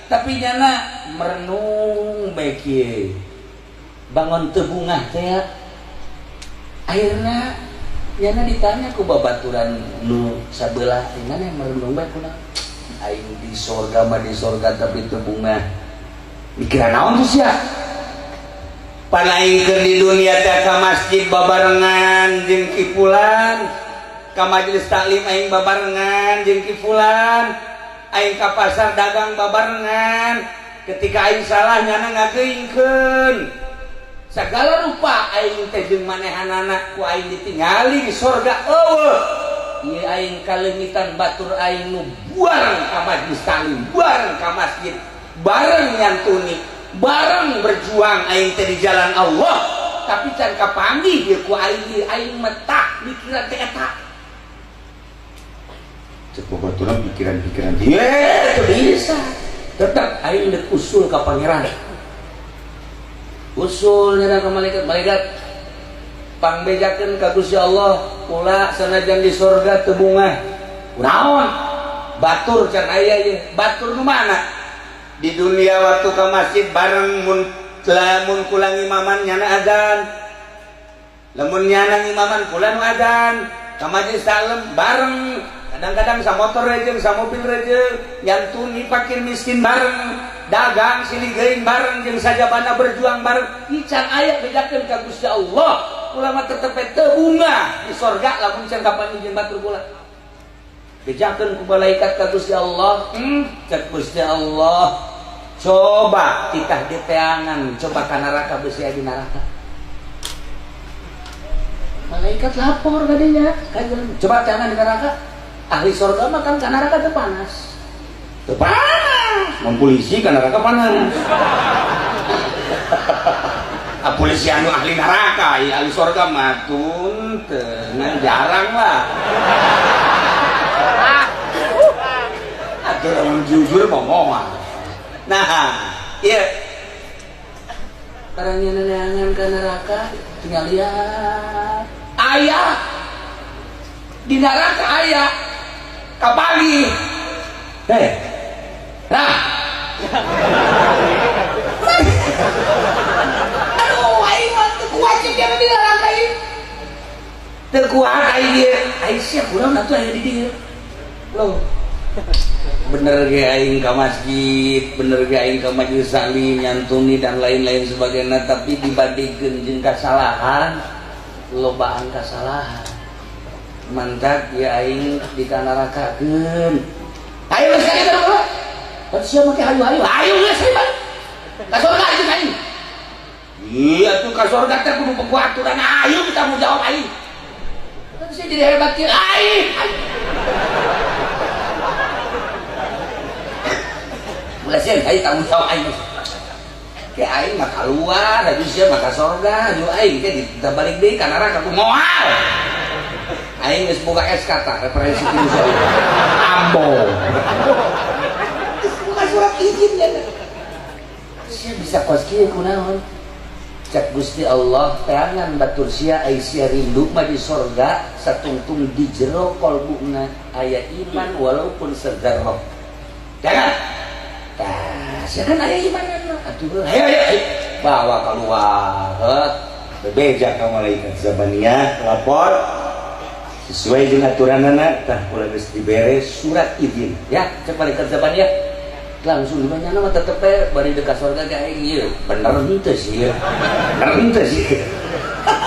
Tapi nyana merenung bae kieu, bangun teu bungah teh. Akhirna nyana ditanya ku babaturan nu sabelah, "Mana merenung bae, kunaon?" "Aing di sorga mah di sorga, tapi teu bungah." Mikiran naon tuh sia? "Pan aing keur di dunia teh ka masjid babarengan jeung ki fulan, ka majelis taklim aing babarengan jeung ki fulan, aing ka pasar dagang babarengan. Ketika aing salah, nyana ngageuingkeun. Segala rupa aing teh jeung manehanana ku aing ditingali. Di sorga euweuh. Ieu aing kaleungitan batur aing nu bareng ka majelis taklim, bareng ka masjid, bareng nyantuni, bareng berjuang aing teh di jalan Allah, tapi can kapanggih ieu ku aing ieu. Aing metah mikiran teh eta." Cek babaturan, pikiran-pikiran dia teu bisa. Tetap aing deuk usul ka Pangeran. Usul nyana ka malaikat, "Malaikat, pangbejakeun ka Gusti Allah, kula sanajan di sorga teu bungah." "Kunaon?" "Batur can aya ieu." "Batur nu mana?" "Di dunia waktu ke masjid bareng, mun lamun kula ngimaman, nyana azan, lamun nyana ngimaman, kula nu azan. Ka majelis taklim bareng, kadang-kadang sa motor rejeng, sa mobil rejeng, nyantuni fakir miskin bareng, dagang silih geuing bareng, jeung sajabana berjuang bareng. Can aya, bejakeun ka Gusti Allah, kula mah tetep teu bungah di sorga lamun can kapanggih jeung batur kula." Bejakeun ku malaikat ka Gusti Allah. Cek Gusti Allah, "Coba titah diteangan, coba ka neraka, besi di neraka." Malaikat lapor kadinya, "Coba teangan di neraka." Ahli sorga mah kan ka neraka teu panas. Teu panas. Mun polisi ka neraka panas. Ah, polisi anu ahli neraka ya, ahli sorga mah tun ngan jarang lah. Atuh lamun jujur mah moal. Nah, iya. Barang neangan ke neraka, tinggal lihat aya di neraka, aya kapali. Hei, nah, aduh, aing mah teu kuat jeung di neraka ieu, teu kuat aing ieu. Aing sia kunaon atuh aya di dieu? Loh, bener ge aing ka masjid, bener ge aing ka majelis taklim, nyantuni dan lain-lain sebagainya, tapi dibandingkeun jeung kasalahan, lobaan kasalahan. Mantak ya aing dikanarakakeun." Ayo geus ka ditu mah. Kan sia make hayu-hayu. Ayo geus balik. Ka surga jeung aing. Iya tuh, ka surga teh kudu aturan, ayo tanggung jawab aing. Kan sia jadi hebat kieu aing. Mulai sia aing tanggung jawab aing. Ke aing mah keluar, habis sia mah ka surga, anu aing teh balik deui ka neraka ku moal. Aing geus boga SK tah, referensi ti Gusti Allah. Ambo. Geus boga surat izin ya. Sia bisa kos kieu kunaon? Cek Gusti Allah, "Teangan batur sia, ai sia rindu mah di sorga, satungtung di jero kolbuna aya iman walaupun sedzarrah. Jangan. Tah, sia kan aya iman atuh. Ayo ayo, ayo. Bawa keluar." Heuh. Bebeja ka malaikat Zabaniyah, lapor sesuai dengan aturanana, tah kula geus dibere surat izin. Ya, cek malaikat Zabaniyah langsung di mana mah tetep we bari dekat surga ge aing ieu bener henteu sih ieu, bener henteu sih.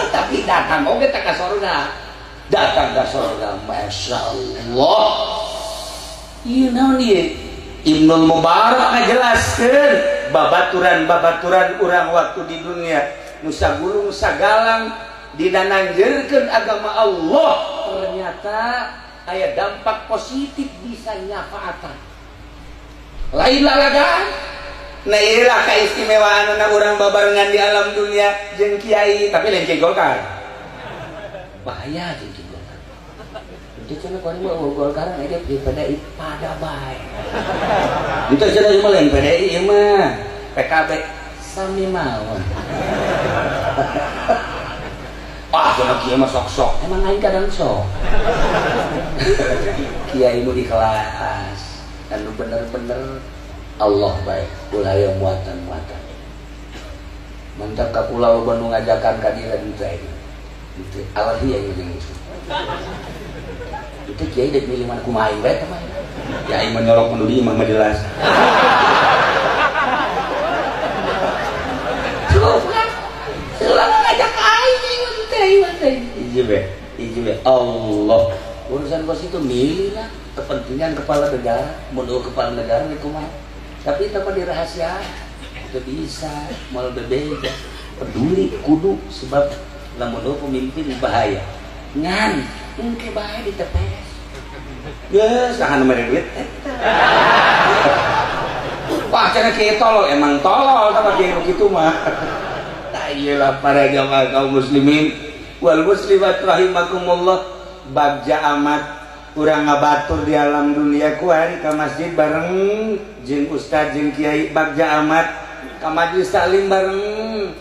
Tapi datang oge teh ka surga, datang ka surga, Masya Allah, ieu naon ieu? Ibnul Mubarak ngajelaskeun babaturan-babaturan urang waktu di dunia nu sagulung sagalang dina nanjeurkeun agama Allah, ternyata aya dampak positif, bisa nyafaatan lain lalagaan. Nah, inilah keistimewaan anak urang babarengan di alam dunia jeung kiai, tapi lain kiai Golkar. Bahaya jeung kiai Golkar. Itu cenah kuari mah Golkar aja di PDI pada bae. Itu cenah mah lain PDI ieu mah PKB sami mawon. Ah, cenah kiai mah sok-sok. Emang aing kadang sok. Kiai nu ikhlas, anu bener-bener Allah baik, ulah yang muatan-muatan. Mantap ka kula loba nu ngajakan ka dieu teu aing. Itu alergi aing jeung itu. Itu kiai dek milih mana kumaha aing bae teh mah. Ya aing mah nyolok nu di imah mah jelas. Sulah ngajak aing teh aing teh. Hiji be, hiji be. Allah. Urusan kos itu milih lah kepentingan kepala negara, mun kepala negara rek kumaha. Tapi itu mah dirahasiakan. Itu bisa mal bebeja. Peduli kudu sebab lamun pemimpin bahaya. Ngan engke bahaya di TPS. Geus saha nu mere duit eta. Wah, cenah kieu tolol, emang tolol tah kieu nu kitu mah. Tah ieu lah para jamaah kaum muslimin wal muslimat rahimakumullah, bagja amat urang ngabatur di alam dunia kuari ka masjid bareng jeung ustad jeung kiai, bagja amat ka majelis taklim bareng,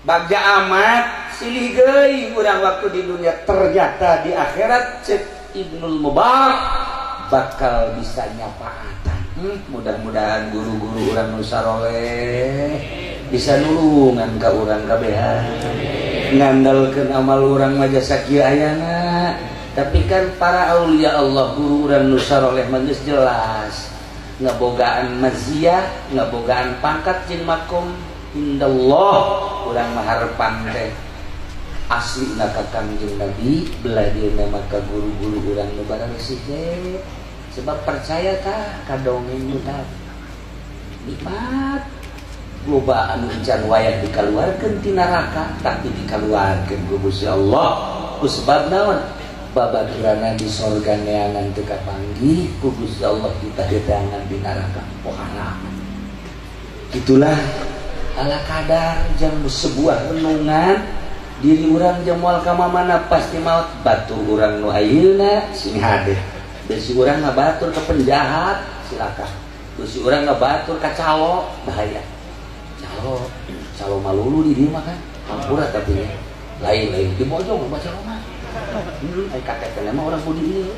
bagja amat silih geuing urang waktu di dunia. Ternyata di akhirat cek Ibnul Mubarak bakal bisa nyapaatan. Mudah-mudahan guru-guru urang nu saroleh bisa nulungan ka urang kabehan, ngandalkeun amal urang mah jasa kieu ayana. Tapi kan para aulia Allah guru urang nu saroleh mah geus jelas ngabogaan maziah, ngabogaan pangkat jeung makom indallah. Urang mah harepan teh asli na ka Kangjeng Nabi, belajarna mah ka guru-guru urang nu bararesih teh. Sebab percaya tah ka dongeng nu tadi nikmat loba anu encan wayah dikaluarkeun ti neraka, tapi dikaluarkeun ku Gusti Allah. Ku sebab naon? Babagirana di sorga neangan teu kapanggih ku Gusti Allah, ditadedangan di neraka pohara. Itulah ala kadar jam sebuah renungan diri urang jam moal ka mamana pasti maut. Batur urang nu ayeuna sing hade, besi urang ngabatur ke penjahat silakan, besi urang ngabatur ka calo bahaya. Calo calo malulu di dieu mah kan hampura, tapi ya lain-lain di Bojong mah calo mah. Ai KTP mah orang budi ieu.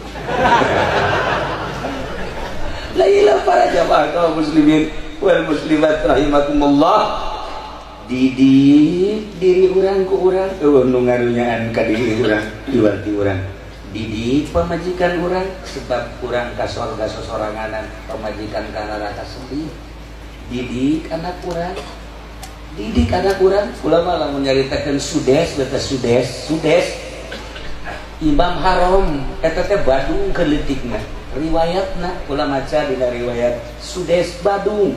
La ilaha para jamaah kaum muslimin wal muslimat rahimakumullah. Didik diri urang ku urang, eueuh nu ngarunyaan ka diri urang, diwarti urang. Didik pamajikan urang, sebab urang ka sorga sosoranganan, pamajikan ka neraka sedih. Didik anak urang, didik anak urang. Kula mah lamun nyaritakeun Sudes, beta Sudes, Sudes Imam Haram eta teh Badung keleutikna. Riwayatna kula maca dina riwayat Sudes Badung.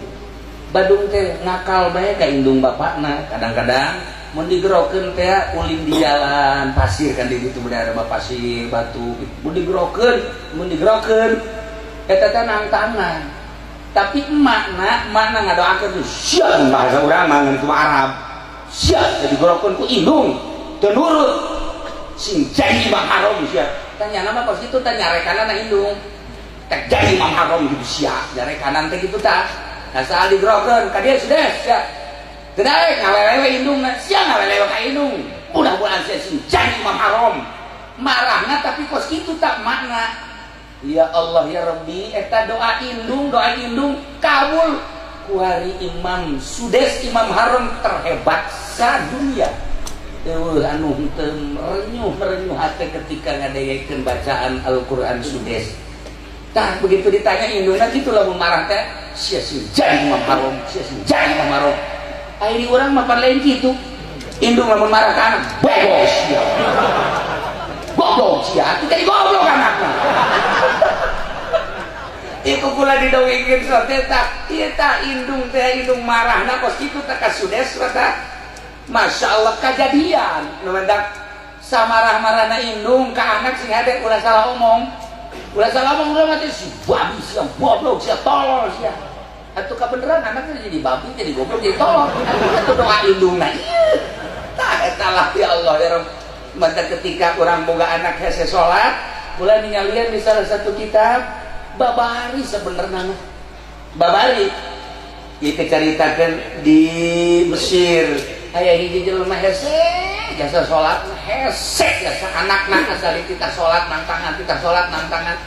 Badung teh ngakal bae ka indung bapakna. Kadang-kadang mun digerokeun teh ulin di jalan pasir kan di ditu ada pasir batu, mun digerokeun, mun digerokeun eta teh nangtangan. Tapi emakna, emakna ngadoakeun sia, bahasa urang mah ngan cuma Arab. Sia digerokeun ku indung teu nurut sing jadi Imam Haram sia. Tanya nama kos kitu teh nyarekanana indung. Teh jadi Imam Haram gitu sia. Nyarekanan teh kitu tah. Nah, saat digerokeun ka dieu Sudes sia. Teu daek ngawelewe indungna, sia ngawelewe ka indung. Mudah-mudahan sia sing jadi Imam Haram. Marahna tapi kos kitu tak makna. Ya Allah ya Rabbi, eta doa indung kabul. Kuari Imam Sudes Imam Haram terhebat sadunia. Eueuh anu henteu merenyuh hate ketika ngadengekeun bacaan Al-Qur'an Sudes. Tah begitu ditanya indungna kitu lamun marah teh, sia sing jadi Imam Haram, sia sing jadi Imam Haram. Ai di urang mah pan lain kitu. Indung lamun marah ka anak, goblok sia. Goblok sia, jadi goblok anakna. Iku kula didongengkeun sote tah, ieu tah indung teh indung marahna kos kitu tah ka Sudes tah. Masya Allah kajadian nu mendak samarah-marahna indung ka anak sing hade ulah salah omong. Ulah salah omong urang mah teh si babi sia goblok sia tolol sia. Atuh kabeneran anaknya jadi babi, jadi goblok, jadi tolol. Atuh doa indungna ieu. Tah eta lah ya Allah ya Rabb. Maka ketika urang boga anak hese salat, kula ningalian di salah satu kitab babari sebenarnya mah. Babari ieu dicaritakeun di Mesir. Aya hiji jelema hese jasa salat, hese jasa anakna asal kita salat nangtangan, kita salat nangtangan.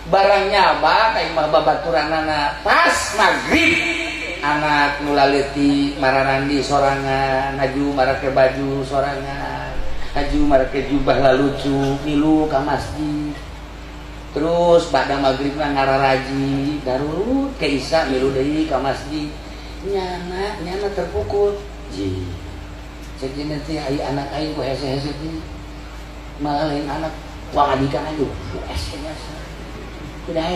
Barang nyaba ka imah babaturanana pas maghrib anak nu laleutik mararandi sorangan, haju marake baju sorangan, haju marake jubah lalucu milu ka masjid. Terus pada maghrib mah ngararaji darurut ke isya milu deui ka masjid. Nyana nyana terpukul. Ji. Cek teh ai anak aing ku hese-hese teh. Malah lain anak wangadikan aja. Hese biasa. Udah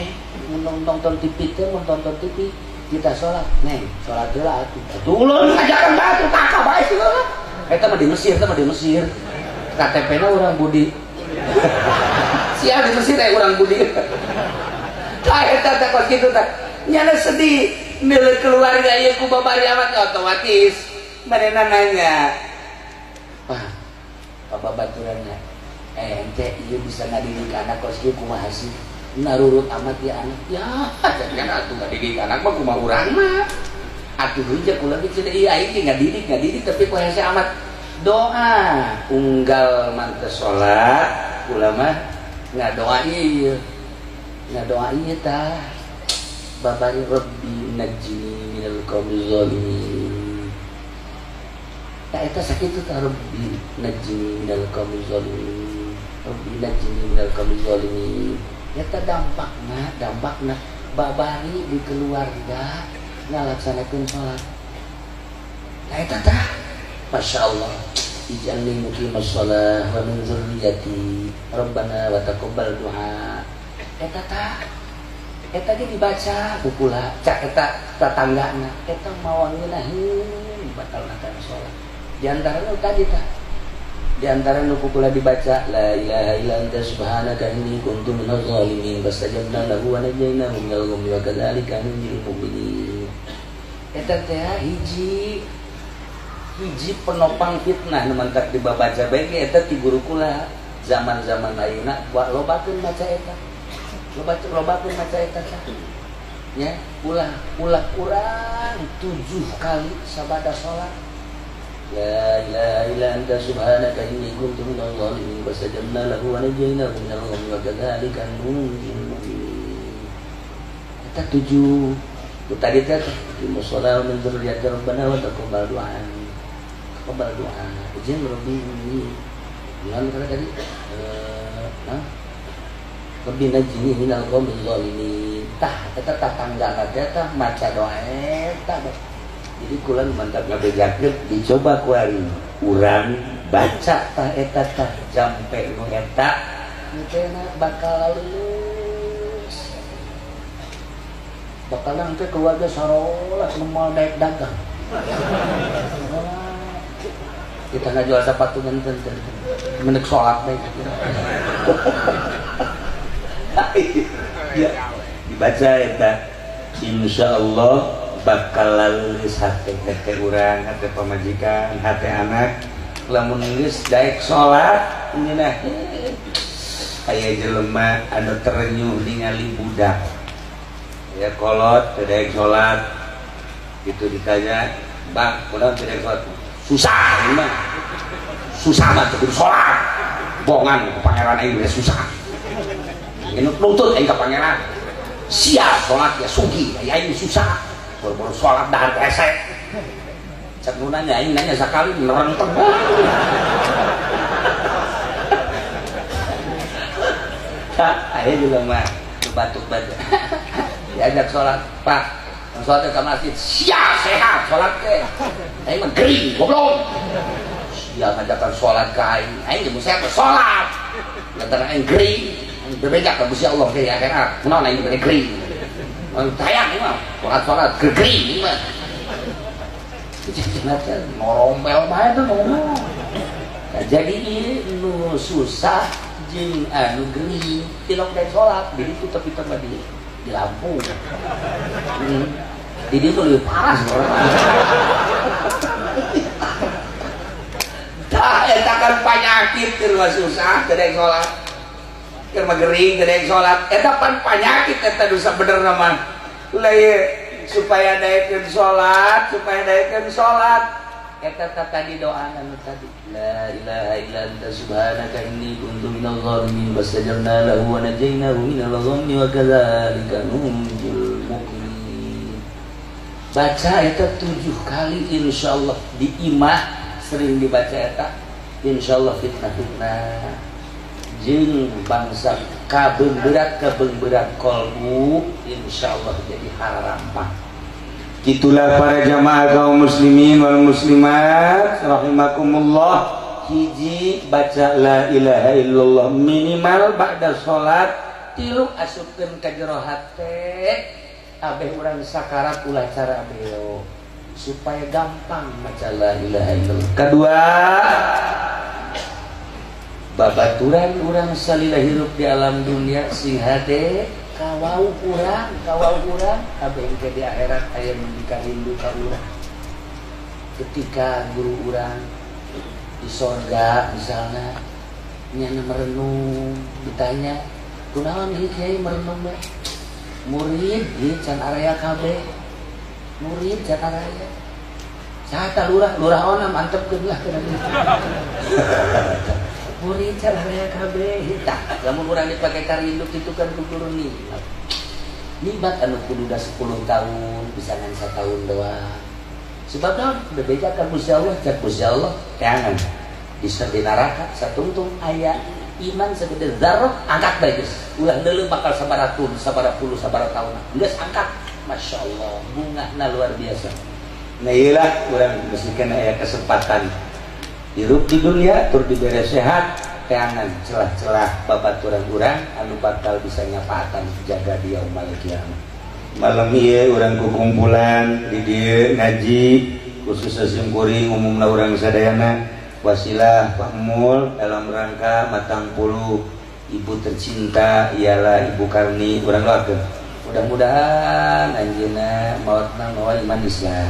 mun nonton TV teh, mun nonton TV kita sholat, neng sholat heula atuh. Atuh ulun ngajakan batu kakak bae sih lah. Eta mah di Mesir, eta mah di Mesir. KTP-na urang Budi. Siap di Mesir eh urang Budi. Tah eta teh kos kitu tah. Nyana sedih milik keluarga ieu ku babari amat otomatis. Manehna nanya, "Pak, apa baturanna? Ente ieu bisa ngadidik anak kos kieu kumaha sih?" Narurut amat ya anak. Ya, jadi kan atuh ngadidik anak mah kumaha urang mah. Atuh heuja kula ge cenah ieu aing ge ngadidik tapi ku hese amat. Doa unggal mantes salat kula mah ngadoa ieu. Ngadoa ieu tah. Babari Rabbi najjini minal qaumil zalimin. Tah eta sakitu tah Rabbi najjini minal qaumil zalimin. Rabbi najjini minal qaumil zalimin. Eta dampakna, dampakna babari di keluarga ngalaksanakeun salat. Tah eta tah Masya Allah. Ij'alni muqimas shalah wa min dzurriyyati Rabbana wa taqabbal du'a. Eta tah eta ge dibaca ku kula cak eta tatanggana eta mawa ngeunaheun batalna kana salat. Di antaranya tadi tah di antara nu kula dibaca la ilaha illa anta subhanaka inni kuntu minaz zalimin fastajabna lahu wa najainahu minal ghammi wa kadzalika nunjil mu'minin. Eta teh hiji hiji penopang fitnah nu mantak dibabaca bae ge eta ti guru kula zaman-zaman ayeuna lobakeun maca eta. Lobakeun maca eta tah. Nya ulah ulah kurang 7 kali sabada salat. La ilaha illa anta subhanaka inni kuntu minaz zalimin fastajabna lahu wa najainahu minal ghammi wa kadzalika nunjil mu'minin. Eta 7. Itu tadi teh muqimus shalah min dzurriyyati rabbana wa taqabbal du'a. Taqabbal du'a. Izin rabbi inni. Lan kata tadi nah Rabbi najini minal qaumil zalimin. Tah eta tatangga teh tah maca doa eta. Jadi kula mantap ngabejakeun dicoba kuari urang baca tah eta tah jampe nu eta engkena bakal lulus. Bakal engke keluarga sarolat nu moal daek dagang. Kita ngajual sepatu ngenten teh. Menek salat bae. Ya, dibaca eta insyaallah bakal lulus hati hati urang, hati pamajikan, hati anak. Lamun geus daek salat ngeunah aya jelema anu terenyuh ningali budak. Ya kolot teu daek salat. Gitu ditanya, "Bang, kunaon teu daek salat?" Susah ini mah. Susah mah teu kudu salat. Bongan ku pangeran aing geus susah. Ini nutut aing ka pangeran. Sia salat ya sugih, aing susah. Boro-boro sholat dahar hese. Cek nu nanya, aing nanya sakali nerenteng. Tak, aya juga mah batuk-batuk. Diajak sholat, Pak, sholat ke masjid, sia sehat sholat teh. Aing mah gering, goblok. Sia ngajakan sholat ka aing, aing ge sehat sholat. Lantaran aing gering, aing bebeja ka Gusti Allah ge akhirat. Kunaon aing dibere gering. Sayang ini mah, sholat-sholat gering ini mah. Ngorompel bae tuh ngomong. Nah, jadi nu susah jeung anu gering tilok daek sholat, jadi itu tapi tambah di Lampung. Di dia tuh lebih parah seorang. Tah eta kan panyakit keur mah susah teu daek salat. Keur mah gering teu daek salat. Eta pan panyakit eta dosa benerna mah. Ulah ieu supaya daekeun salat, supaya daekeun salat. Eta tadi doa anu tadi la ilaha illa anta subhanaka inni kuntu minadh dhalimin fastajabna lahu wa najainahu minal dhammi wa kadzalika nunjil mu'minin. Baca eta 7 kali insyaallah di imah sering dibaca eta insyaallah fitnah-fitnah jeung bangsa kabeungberat kolbu insyaallah jadi harampah. Itulah para jamaah kaum muslimin wal muslimat rahimakumullah. Hiji baca la ilaha illallah minimal ba'da salat, tilu asupkeun ka jero hate abeh urang sakarat ulah cara beo supaya gampang maca la ilaha illallah. Kedua, babaturan urang salila hirup di alam dunia sing hade kawau urang kabeh engke di akhirat aya nu dikarindu ka urang. Ketika guru urang di sorga misalnya nyana merenung, ditanya kunaon ieu kiai merenung bae? Murid ieu can area kabeh, murid can area saha tah lurah, lurah ona mantepkeun lah kana murid can area kabeh. Tah lamun urang dipake karindu kitu kan ku guru nikmat. Nikmat anu kudu da 10 tahun bisa ngan satahun doang. Sebab naon bebeja ka Gusti Allah, cak Gusti Allah teangan di neraka satungtung aya iman segede zarrah angkat bae geus. Ulah deuleu bakal sabaraha tahun, sabaraha puluh, sabaraha tahun. Geus angkat. Masya Allah, bungahna luar biasa. Nah iyalah urang mesti kena aya kesempatan hirup di dunia tur dibere sehat teangan celah-celah babaturan urang anu bakal bisa nyapaatan jaga dia yaumal kiamat. Malam ieu urang kukumpulan di dieu ngaji khususnya simkuring umumna urang sadayana wasilah Pak Mul dalam rangka matang puluh ibu tercinta ialah Ibu Karni urang doakeun mudah-mudahan anjeunna maotna mawa iman Islam,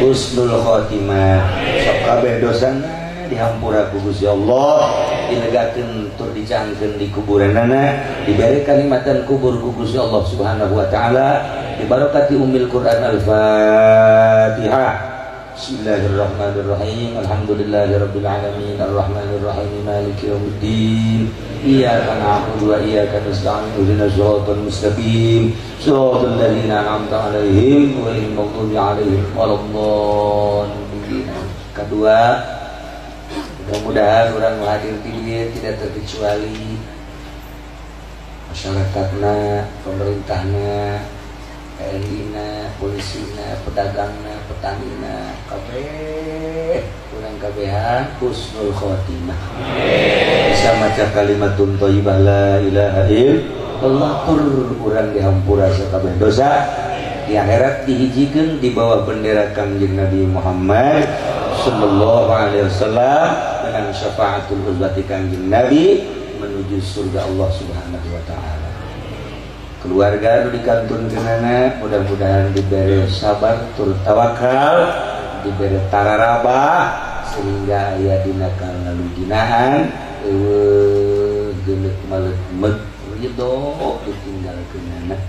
husnul khotimah, sok kabeh dosana dihampura ku Gusti Allah, dilegakeun tur dicangkeun di kuburanana, diberi kanikmatan kubur ku Gusti Allah Subhanahu wa taala dibarokati ummil Quran. Al-Fatihah. Bismillahirrahmanirrahim. Alhamdulillahirabbil alamin arrahmanirrahim maliki yaumiddin. Iyyaka na'budu wa iyyaka nasta'in ihdinas siratal mustaqim siratal ladzina an'amta 'alaihim ghairil maghdubi 'alaihim waladdallin. Kedua, mudah-mudahan orang hadir di dieu tidak terkecuali masyarakatna, pemerintahna, TNI-na, polisina, pedagangna, petanina, kabeh urang kabehan husnul khotimah. Bisa maca kalimatun thayyibah la ilaha illallah tur urang dihampura sakabeh dosa di akhirat dihijikeun di bawah bendera Kangjeng Nabi Muhammad sallallahu alaihi wasallam dengan syafaatul uzmati Kangjeng Nabi menuju surga Allah Subhanahu wa taala. Keluarga nu dikantunkeunana mudah-mudahan diberi sabar tur tawakal, diberi tararabah sehingga aya dina kalaluginahan eueuh geuneuk maleuk ridho ditinggalkeunana.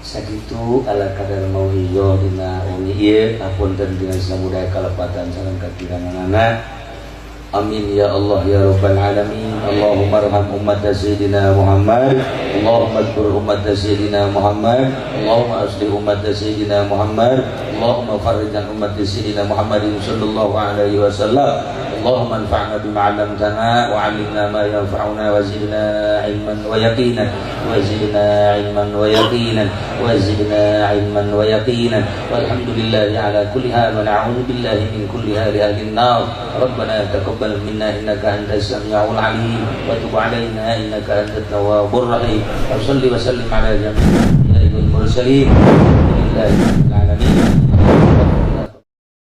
Sakitu ala kadar mauizoh dina wengi ieu, apunten dina samudaya kalepatan sareng kakiranganana. Amin ya Allah ya Rabbal alamin. Allahumma arham ummat sayyidina Muhammad. Allahumma adkur ummat sayyidina Muhammad. Allahumma aslih ummat sayyidina Muhammad. Allahumma farrij an ummat sayyidina Muhammadin sallallahu alaihi wasallam. Allahumma anfa'na bima 'allamtana wa 'allimna ma yanfa'una wa zidna ilman wa yaqinan wa zidna ilman wa yaqinan wa zidna ilman wa yaqinan. Walhamdulillahi ala kulli hal wa na'udzu billahi min kulli hali ahli an-nar. Rabbana taqabbal minna innaka antas samiul alim wa tub alaina innaka antat tawwabur rahim. Wa salli wa sallim ala jami'il mursalin. Alhamdulillahi rabbil alamin.